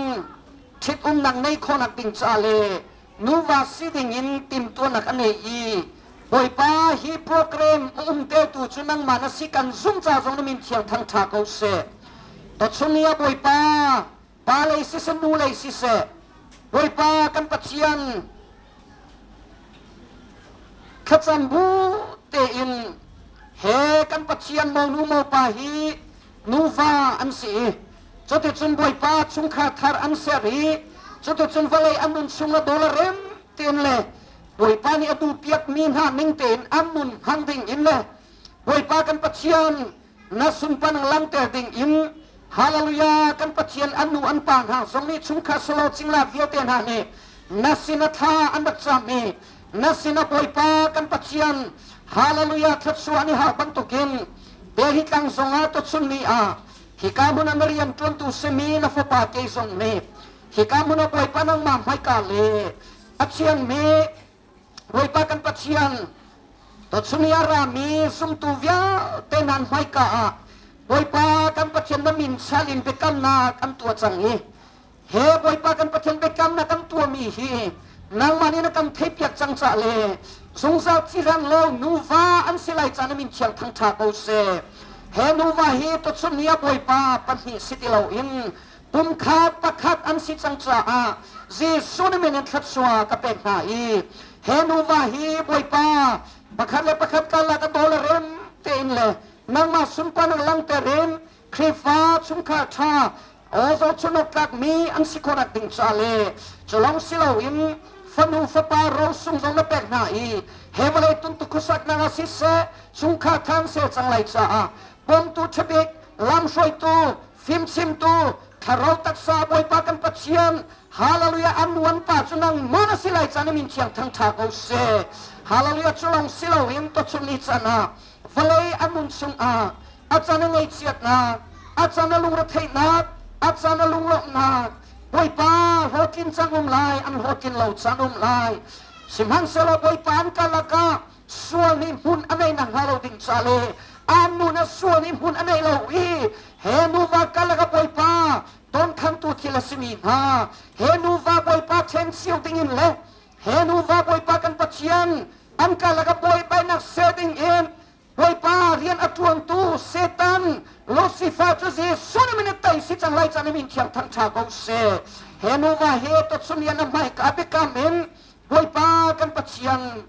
ṭhitumnak nei khawhnak ding ca le nuva si ding in timhtuahnak a nei i Bawipa hi program a umtertu cu nangmah na si kan zumh ca zong na min thiang thangṭha ko seh. Tuchun ni ah Bawipa pa lei siseh nu lei siseh Bawipa kan Pathian thlacam bu tein he kan Pathian monu mopa hi nuva an si i cuticun Bawipa chungkhar thar an ser i cuticun vawlei an nun chung a dollar rem tein le Bawipa nih a duhpiakmi hna ning tein an nun hman ding in le Bawipa kan Pathian na sunparnak langhter ding in Hallelujah kan Pathian an nu an pa hna zong nih chungkhar solo cingla vialte hna nih na sin a thla an rak cam i na sin a Bawipa kan Pathian. Hallelujah thluachuah ni ha bantukin Delhi tlang zongah tuchun ni ah hika hmun ah na rian ṭuantu simi na fapa kei zong nih hika hmun ah Bawipa nangmah hmaika le a thiangmi Bawipa kan Pathian tuchun ni a rami zumtu vialte nan hmaika ah Bawipa kan Pathian na min chal in biakamnak an tuah cang i he Bawipa kan Pathian biakamnak kan tuahmi hi nangmah nih na kan theihpiak cang cah le zungzal thihran lo nuva an si lai caan min thiang thangṭha ko seh. He nuva hi tuchun ni ah Bawipa pahnih si ti loin pumkhat pakhat an si cang caah Jesuh na min in thluachuah ka pek hna i he nuva hi Bawipa pakhat le pakhat karlak a dawl a rem tein le nangmah sunparnak langhter in Khrihfa chungkhar ṭha aw chunok tlakmi an si khawhnak ding ca le culong si loin fanu fapa rosung zong na pek hna i he vawlei tuntu khuasaknak ah siseh chungkhar than sel cang lai caah bawmtu ṭhabik lamhruaitu fimchimtu thlarau taksa Bawipa kan Pathian Hallelujah an nuan pa cu nangmah na si lai caan i min thiang thangṭha ko seh. Hallelujah cu lawng si loin tuchun ni can ah vawlei a nun chungah a can a ngaihchiatnak, a can a lungretheihnak, a can a lunglawmhnak, Bawipa hlawhtlin cang um lai, an hlawhtlin lo caan um lai. Sihmanhsehlaw Bawipa an kalak ah sual nih hmun a nei nak hnga lo ding ca le an nun ah sual nih hmun a nei lo i he nuva kalak ah Bawipa donkhantu thil a simi hna he nuva Bawipa ṭhen cio dingin le he nuva Bawipa kan Pathian an kalak ah buaibainak ser ding in Bawipa rian a ṭuantu Satan Lucifer cu Jesuh nih min tei si cang lai caan i min thiang thangṭha ko seh. He nuva he tuchun rian na hmaika biakam in Bawipa kan Pathian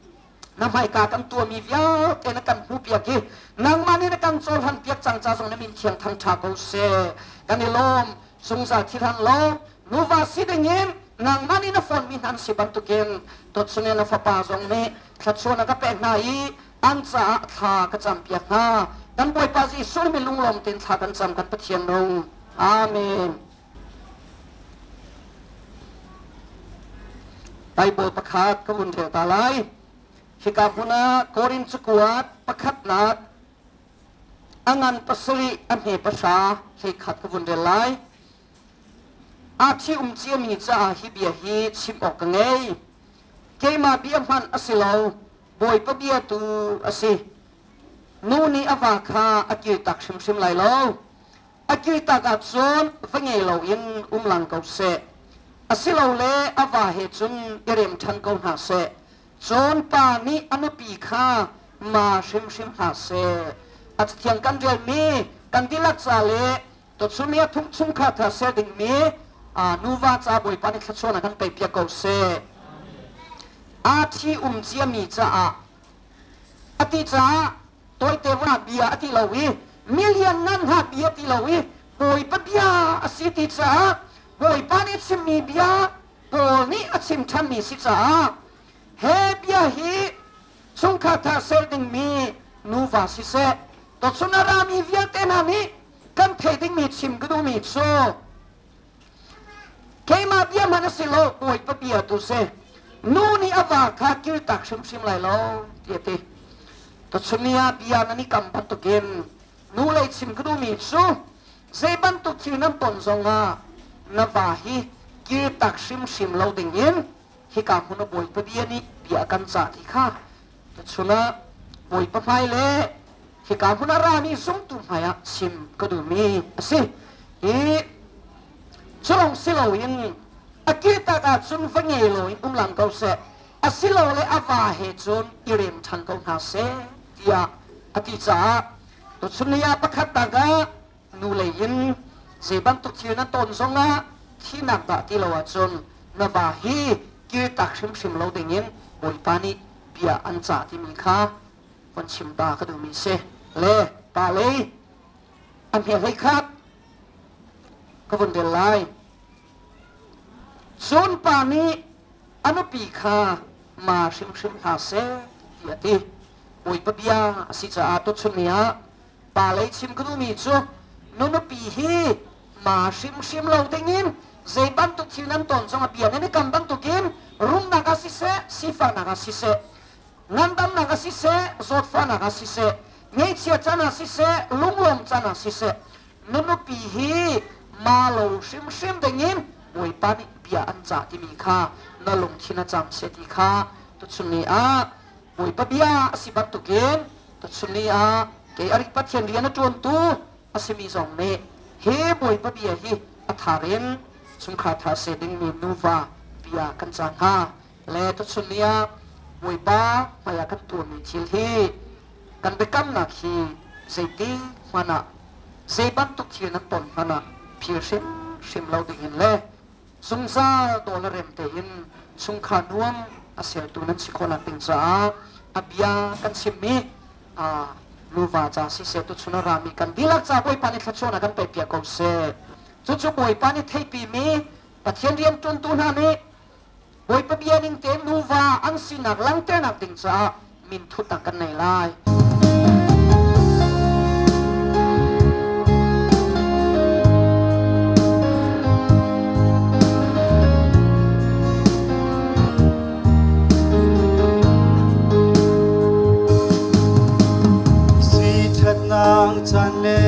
na hmaika kan tuahmi vialte na kan hmuhpiak i nangmah nih na kan cohlanpiak cang ca zong na min thiang thangṭha ko seh. Kan i lawm zungzal thilhan law nuva si dingin nangmah nih na fonmi hna an si bantukin tuchun na fapa zong nih thluachuah na ka pek hna i an caah thla ka campiak hna. Kan Bawipa Jesuh mi lunglawm tein thla kan cam kan Pathian nung. Amen. Bible pakhat ka vun rel ta lai. Hika hmun ah Korin cakuat pakhatnak a ngan pasarih a hme pahra hleikhat ka vun rel lai. A thi um ciami caah hi bia hi chim awk ka ngei. Keimah bia hmanh a si lo, Bawipa bia tu a si. Nu nih a va kha a kirtak hrimhrim lai lo. A kirtak ahcun va ngei loin um lang ko seh. Asilole a va he cun i rem ṭhan ko hna seh. Cun pa nih a nupi kha ma hrimhrim hna seh. A cathiang kan relmi kan dihlak ca le tuchun i a thung chungkhar thar ser dingmi nuva ca Bawipa nih thluachuahnak kan pei piak ko seh. Aa thi um ciami caah a ti caah tawite va bia a ti lo i million ngan hna bia ti lo i Bawipa bia a si ti caah Bawipa nih chimmi bia Paul nih a chim ṭhanmi si caah he bia hi chungkhar thar ser dingmi nuva siseh tuchun a rami vialte hna nih kan theih dingmi chim ka duhmi cu keimah bia hmanh a si lo Bawipa bia tu si nu nih a va kha kirtak hrimhrim lai lo ti a ti tuchun ni ah bia nan i kam bantukin nu lei chim ka duhmi cu zei bantuk thil nan ton zongah na va hi kirtak hrimhrim lo dingin hika hmun a Bawipa bia nih bia a kan cah ti kha tuchun ah Bawipa hmai le hika hmun a rami zumtu hmai ah chim ka duhmi a si. Hi culong si loin a kirtak ahcun va ngei loin um lang ko seh asilole a va he cun i rem ṭhan ko hna seh tiah a ti caah tuchun ni ah pakhat tak ah nu lei in zei bantuk thil na ton zongah thihnak dah ti lo ahcun na va hi kirtak hrimhrim lo dingin Bawipa nih bia an cah timi kha von chim ta ka duhmi si le pa lei a hme hlei khat ka vun rel lai cun pa nih a nupi kha ma hrimhrim hna seh ti a ti Bawipa bia a si caah tuchun ni ah pa lei chim ka duhmi cu nu nupi hi ma hrimhrim lo dingin zei bantuk thil nan ton zong a bia nan i kam bantukin rumnak ah siseh sifahnak ah siseh. Ngandamnak ah siseh, zawtfahnak ah siseh, ngeihchia can ah siseh, lunglawm can ah siseh, na nupi hi ma lo hrimhrim dingin Bawipa nih bia an cah timi kha na lungthin a cam seh ti kha tuchun ni ah Bawipa bia a si bantukin tuchun ni ah kei a rik Pathian rian a ṭuantu a simi zong nih hi Bawipa bia hi a thar in chungkhar thar se dingmi nuva bia kan cah hna. Le tuchun ni ah Bawipa hmaiah kan tuahmi thil hi kan biakamnak hi zeiti hmanh ah zei bantuk thil nan ton hmanh ah phil hrimhrim lo dingin le zungzal daw le rem tein chungkhar nuam a sertu nan si khawhnak ding caah a bia kan chimmi nuva ca siseh tuchun a rami kan dihlak ca Bawipa nih thluachuahnak kan pekpiak ko seh. Cucu Bawipa nih theihpimi Pathian rianṭuantu hna nih Bawipa bia ning tein nuva an sinak langhternak ding caah minthutnak kan nei lai. Si ṭhatnak caan le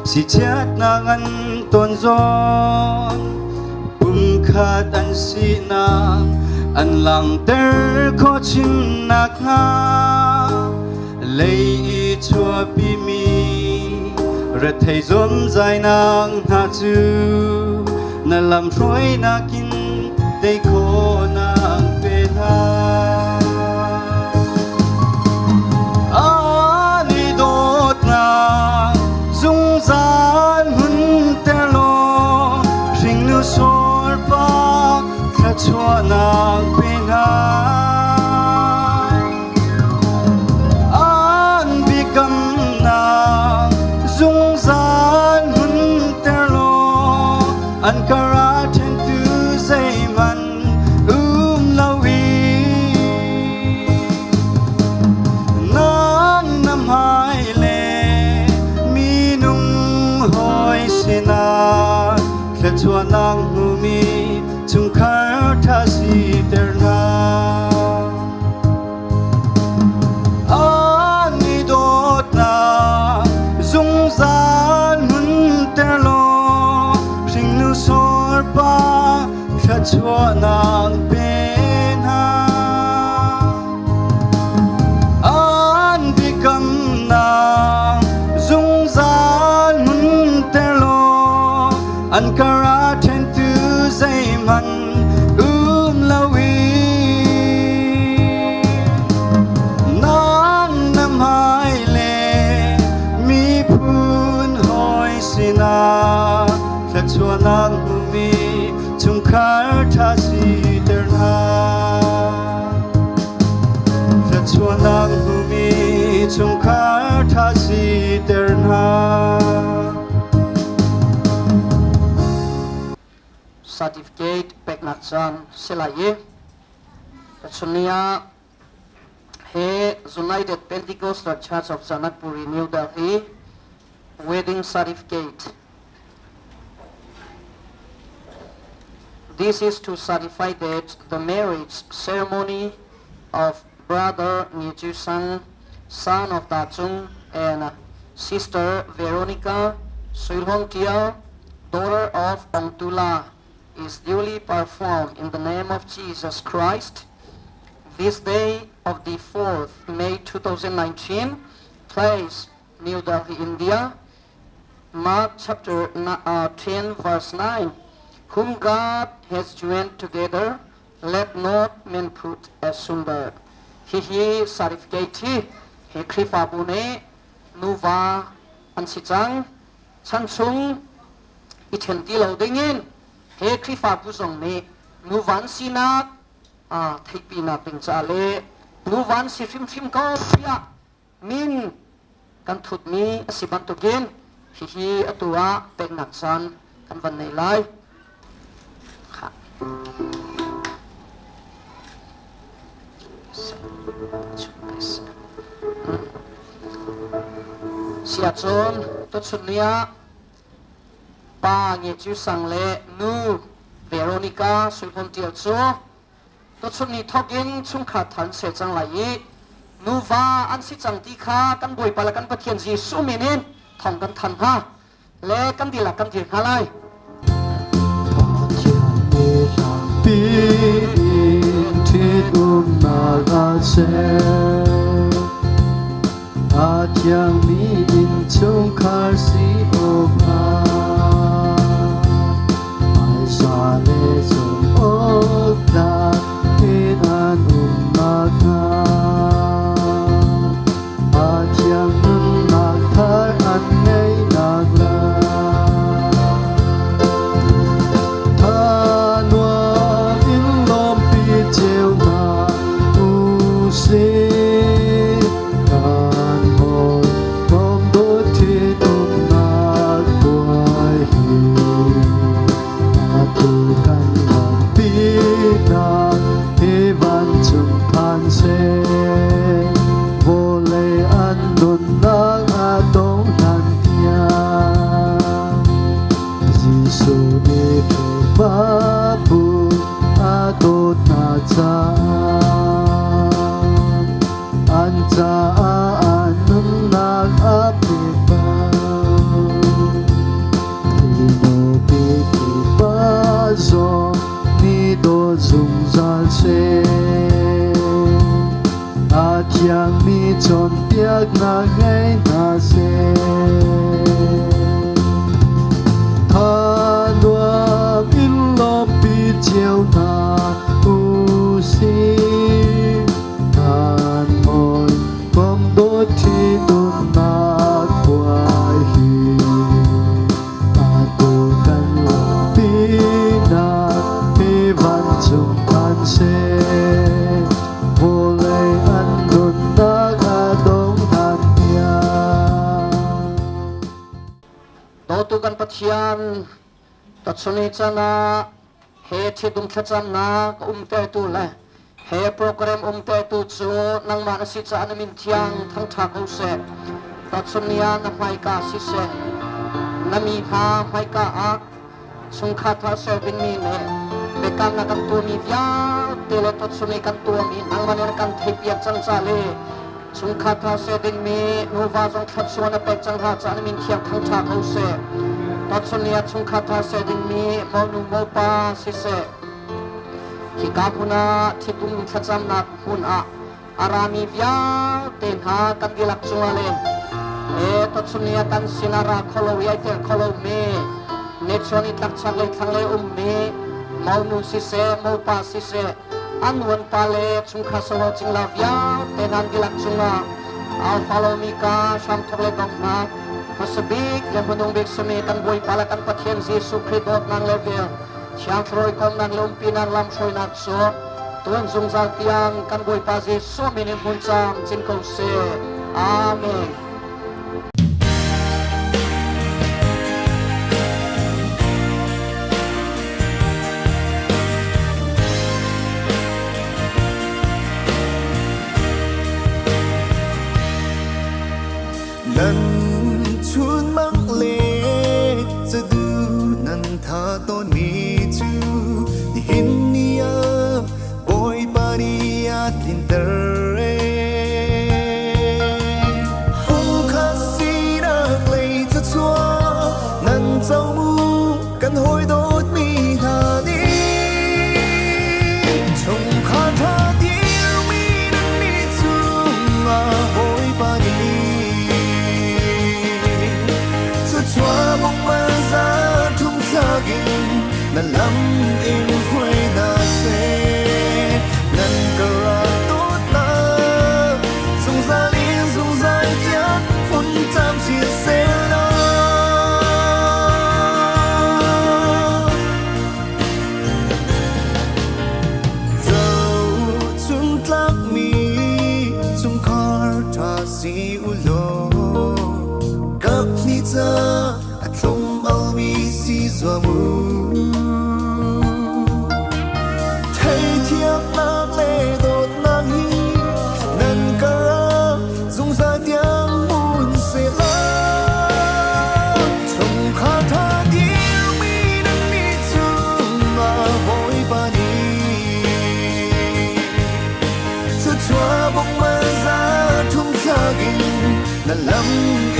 si chiatnak an ton zawn pumkhat an sinak an langhter khawh chin nakhnga lei i chuahpimi rethei zuamzainak hna cu na lamhruainak in tei khawhnak pe hna. An i dawtnak zungzal hmunter law hringnu sorpa thluachuahnak pe hna. An biakamnak zungzal hmunter law an kara ṭhentu zeihmanh um loin nang na hmai le minung hawi sinah thluachuahnak hmumi chungkhar ṭha siter hna. An i dawtnak zungzal hmunter law hringnu sorpa thluachuahnak pe hna. An biakamnak zungzal hmunter law an kara ṭhentu zeihmanh um loin nang na hmai le miphun hawi sinah thluachuahnak hmumi chungkhar ṭha siter hna. Thluachuahnak hmumi chungkhar ṭha siter hna. Certificate peknak caan si lai i chun ah he United Pentecostal Church of Janakpuri, New Delhi wedding certificate. This is to certify that the marriage ceremony of brother Ni Sang, son of Dachung, and sister Veronica Suilhong Tia, daughter of Ongtula, is duly performed in the name of Jesus Christ. This day of the 4th May 2019, place New Delhi, India, Mark chapter 10, verse 9. Whom God has joined together, let not men put asunder. Hihi certificate hi he Khrihfabu nih nuva an si cang. Chan chung i ṭhen ti lo dingin he Khrihfabu zong nih nuvan sinak theihpinak ding caah le nuvan si hrimhrim ko tiah min kan thutmi a si bantukin hihi atu ah peknak caan kan van nei lai. Siacun tuchun ni ah pa Nge Chu Sang le nu Veronica Suihmun Tial cu Tuchun ni thawkin chungkhar thar an ser cang lai i nuva an si cang ti kha kan Bawipa le kan Pathian Jesuh min in thawng kan thanh hna le kan dihlak kan dir hna lai. Pathian nih hlanpi in ṭhitumnak a ser. A thiangmi innchungkhar si awkah phaisa le zumh awk tlak in an um nakhnga a thiang nunnak thar an ngeihnak lai. Tha nuam in lawmpi cio hna usih. Kan hawikom dawt ṭhitumnak puai hi atu kan lawmhpinak hi vancung phan seh. Vawlei an nunnak a dong hlan tiang Jesuh nih Khrihfabu a dawt hna caah an caah a nunnak a pek bang. Nupi pa zong nih dawt zungzal seh. A thiangmi cawnpiaknak ngei hna seh. Tha nuam in lawmhpi cio hna usih. Kan hawikom dawt ṭhitumnak puai hi atu kan lawmhpinak hi vancung phan seh. Vawlei an nunnak a dong hlan tiang. Dawtu kan Pathian, tachuni chan ah he ṭhitum thlacamnak a umtertu le he program umtertu cu nangmah na si caah na min thiang thangṭha ko seh. Tachuni ah na hmaika siseh, na mi hna hmaika ah chungkhar thar ser dingmi le biakamnak kan tuahmi vialte le tachuni kan tuahmi nangmah nih na kan theihpiak cang ca le chungkhar thar ser dingmi nuva zong thluachuah na pek cang hna caah na min thiang thangṭha ko seh. Tuchun ni ah chungkhar thar ser dingmi monu mopa siseh, hika hmun ah ṭhitum thlacamnak hmun ah a rami vialte hna kan dihlak cungah le e tuchun ni ah kan sinah ra kholo i ai tel kholo mi nechuan i tlakchak le thlanglei ummi monu siseh mopa siseh an uanpa le chungkhar solo cingla vialte nan dihlak cungah Alpha le Omega hramthawk le donghnak hmasabik le hmanung bik simi kan Bawipa le kan Pathian Jesuh Khrih dawtnak le vel Thiang Thlarau komnak le umpinak lamhruainak cu tuan zungzal tiang kan Bawipa Jesuh min in hmun cang cin ko seh. Amen. Nan chun mang le cadu nan tha tawnmi cu nihin ni ah Bawipa nih a tlinter Pumkhat sinak lei thluachuah nan co mu kan hawi dawtmi hna nih chungkhar ṭha dirmi nan nih cungah Bawipa nih thluachuah mong za thum thlak in na lam in hruai hna seh nan ka rak dawtnak zungzal in zungzal tiang hmun camcin seh law. Zohchuntlakmi chungkhar ṭha si u law kaphnih ca a thlum almi si zuam u. Theithiamnak le dawtnak hi nan karah zungzal tiang hmun sehla. Chungkhar ṭha dirmi nan nih cungah Bawipa nih lam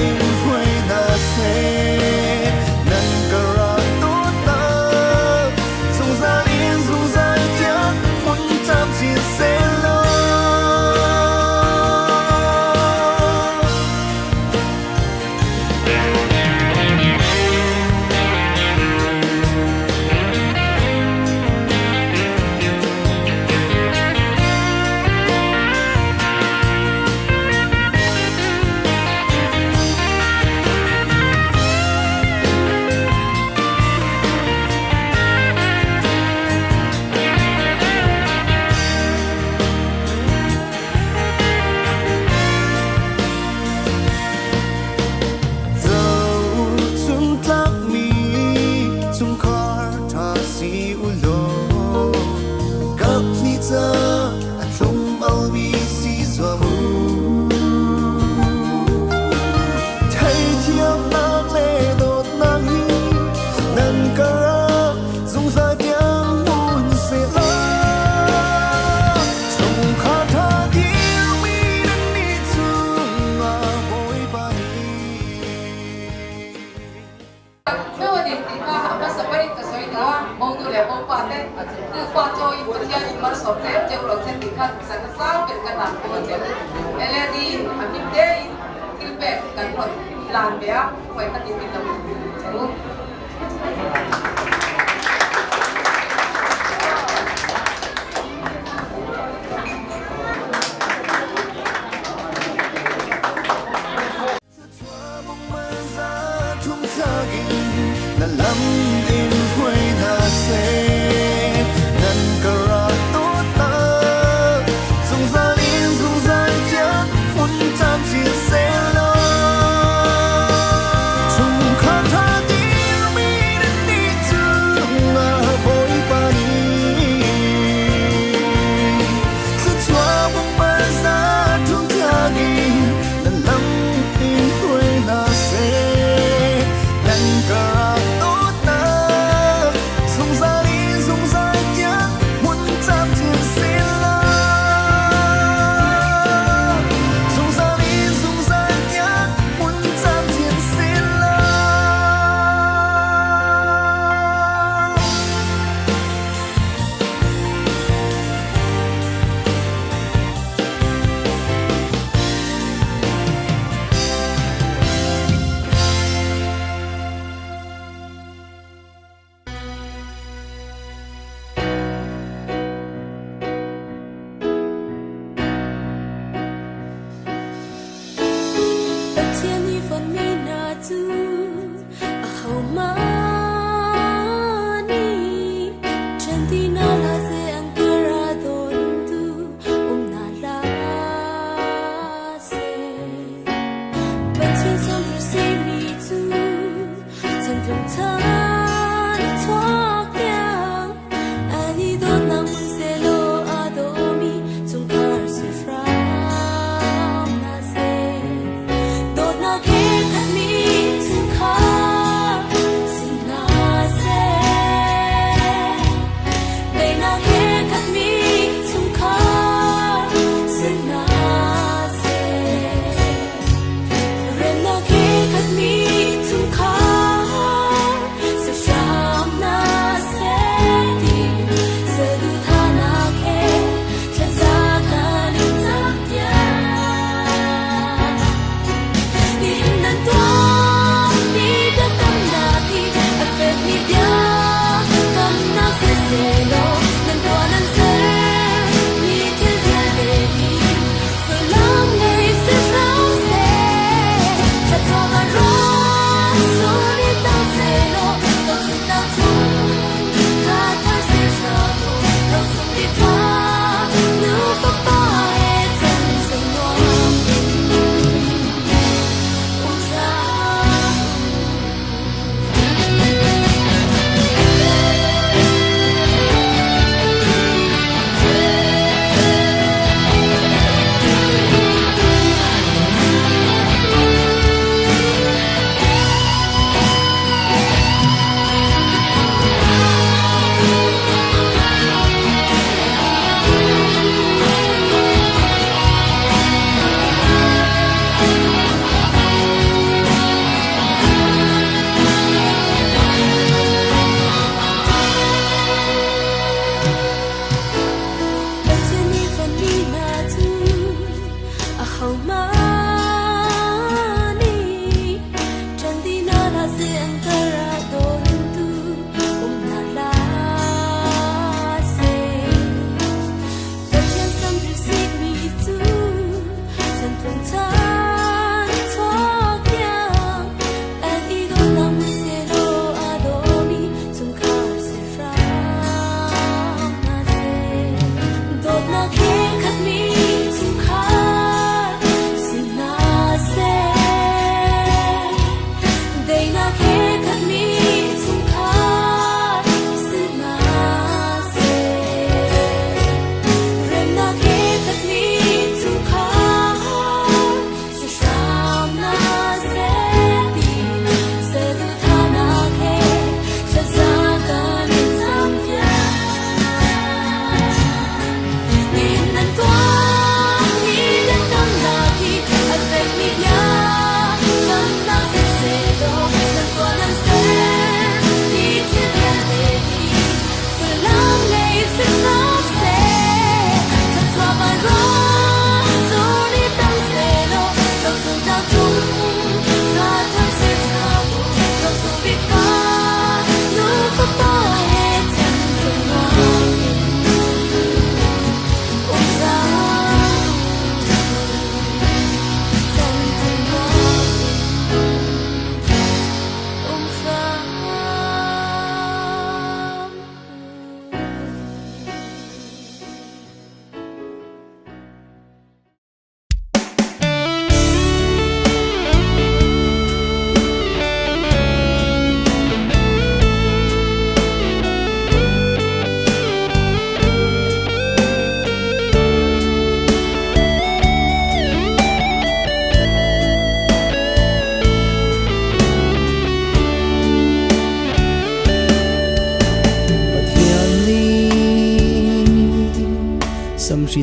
in hruai hna seh. Nan ka rak dawtnak zungzal in zungzal tiang hmun camcin sehlaw. Zohchuntlakmi chungkhar ṭha si u law, kaphnih ca a thlum-almi si zuam u. Theithiamnak le dawtnak hi nan karah zungzal tiang hmun sehlaw. Chungkhar ṭha dirmi nannih cungah Bawipa nih Na lam in hruai hna seh, nan ka rak dawtnak zungzal in zungzal tiang hmun camcin sehlaw. Chungkhar ṭha dirmi nannih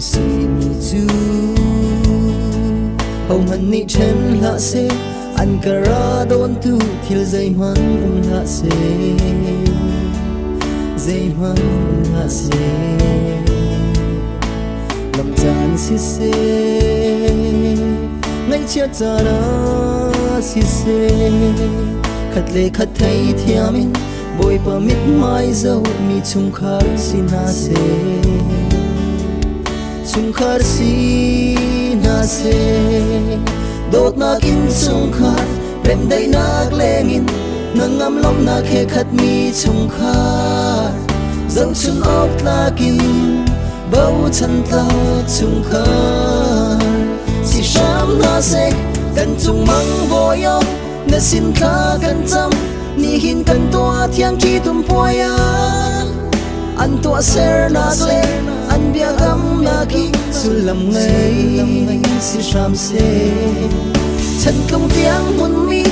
Samhri si mi cu hohmanh nih ṭhen hlah seh, an ka ra dawntu thil zeihmanh um hlah seh, zeihmanh um hlah seh. Lam caan siseh, ngaihchiat caan ah siseh, khat le khat theithiam in Bawipa mithmai zoh mi chungkhar si hna seh. Chungkhar si hna seh. Dawtnak in chungkhar remdaihnak lengin nangam lawmhnak he khatmi chungkhar zohchun awk tlakin bochan tlak chungkhar si hram hna seh. Kan cung mang bawi na sin thla kan cam, nihin kan tuah thiang ṭhitum puai ah an tuahsernak le an biakamnak hi sullam ngei si hram seh. Chantlung tiang hmunmi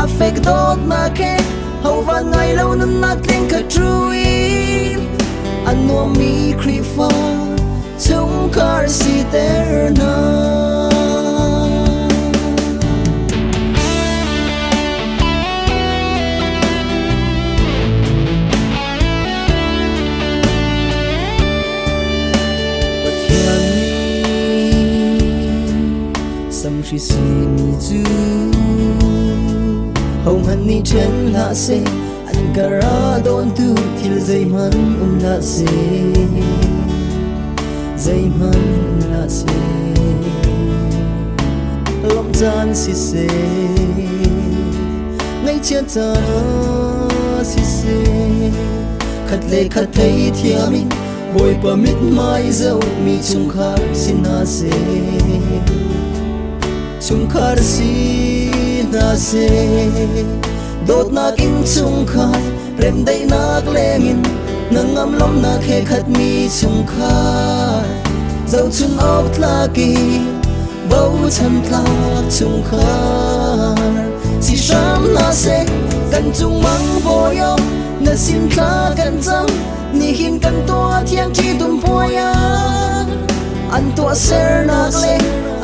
a fek dawtnak he ho van ngai lo nunnak tling kha ṭui an nuammi Khrihfa chungkhar siter hna. Pathian nih samhri simi cu hohmanh nih ṭhen hlah seh, an ka ra dawntu thil zeihmanh um hlah seh, zeihmanh um hlah seh. Lawmh caan siseh, ngaihchiat caan ah siseh, khat le khat theithiam in Bawipa mithmai zohmi chungkhar si hna seh, chungkhar si hna seh. Dawtnak in chungkhar remdaihnak lengin nangam lawmhnak he khatmi chungkhar zohchun awk tlak in bochan tlak chungkhar si hram hna seh. Kan cung mang bawi na sin thla kan cam, nihin kan tuah thiang ṭhitum puai ah an tuahsernak le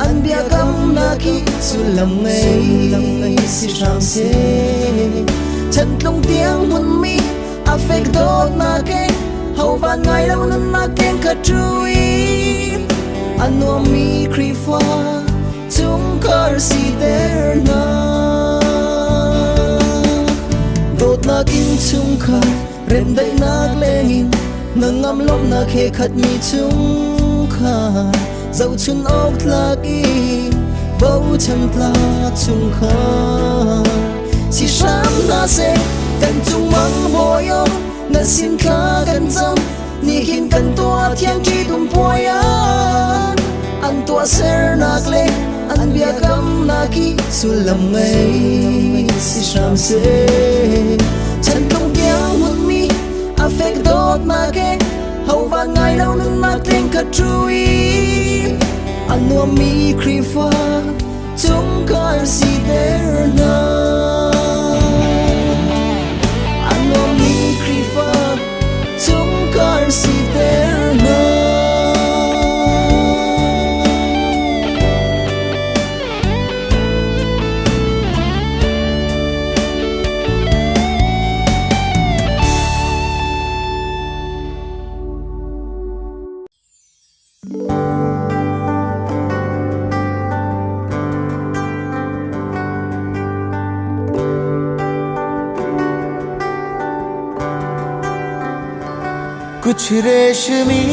an biakamnak hi sullam ngei si hram seh. Chantlung tiang hmunmi a fek dawtnak he ho van ngai lo nunnak keng kha ṭui a nuammi Khrihfa chungkhar siter hna. Dawtnak in chungkhar remdaihnak lengin nangam lawmhnak he khatmi chungkhar zohchun awk tlak i bochan tlak chungkhar si hram hna seh. Kan cung mang bawi na sin thla kan cam, nihin kan tuah thiang ṭhitum puai ah an tuahsernak le an biakamnak hi sullam ngei si hram seh. Chantlung tiang hmunmi a fek dawtnak he ho van ngai lo nunnak tling kha ṭui a nuammi Khrihfa chungkhar siter hna. A nuammi Khrihfa chungkhar siter hna. कुछ रेशमी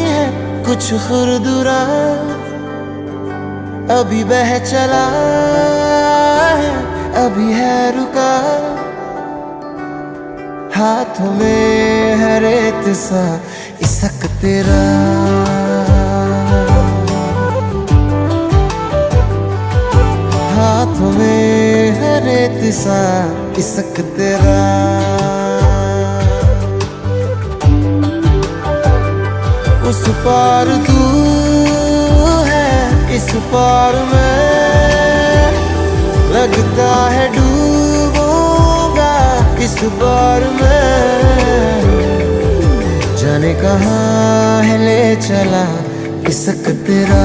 है, कुछ खुरदुरा, अभी बह चला है, अभी है रुका, हाथों में है रेत सा इसक तेरा, हाथों में है रेत सा इसक तेरा। उस पार तू है, इस पार मैं, लगता है डूबूंगा इस बार में, जाने जाने कहाँ है ले चला इसक तेरा।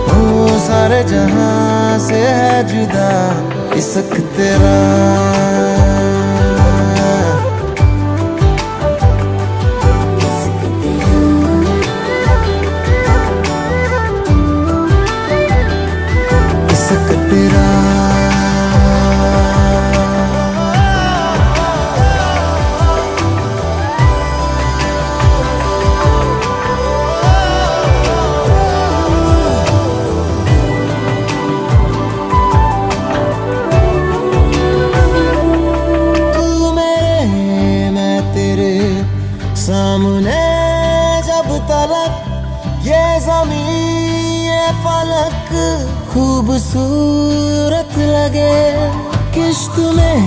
ओ सारे जहां से है जुदा इसक तेरा। इसक तेरा। तू मेरे मैं तेरे सामने जब तलक ये ज़मीं ये फलक खूबसूरत लगे। किश्त में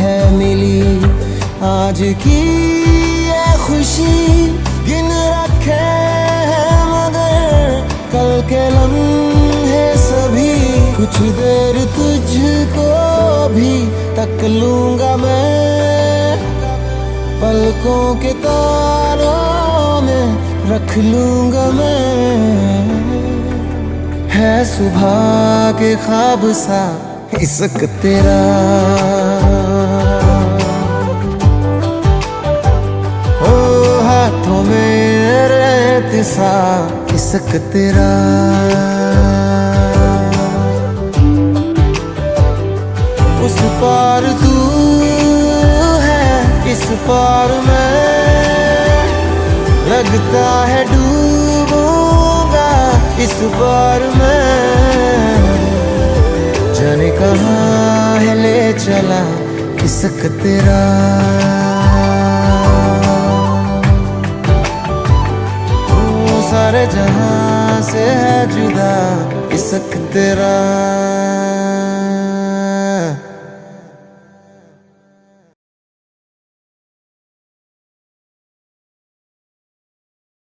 है मिली आज की ये खुशी, गिन रखे हैं मगर कल के लम्हे सभी। कुछ देर तुझको भी तक लूंगा मैं, पलकों के तारों में रख लूंगा मैं। है सुबह के ख्वाब सा इसक तेरा। ओ हाथों में रेत सा इसक तेरा। उस पार तू है इस पार मैं, लगता है डूबूंगा इस बार मैं। जाने कहाँ है ले चला इसक तेरा। ओ सारे जहां से है जुदा इसक तेरा।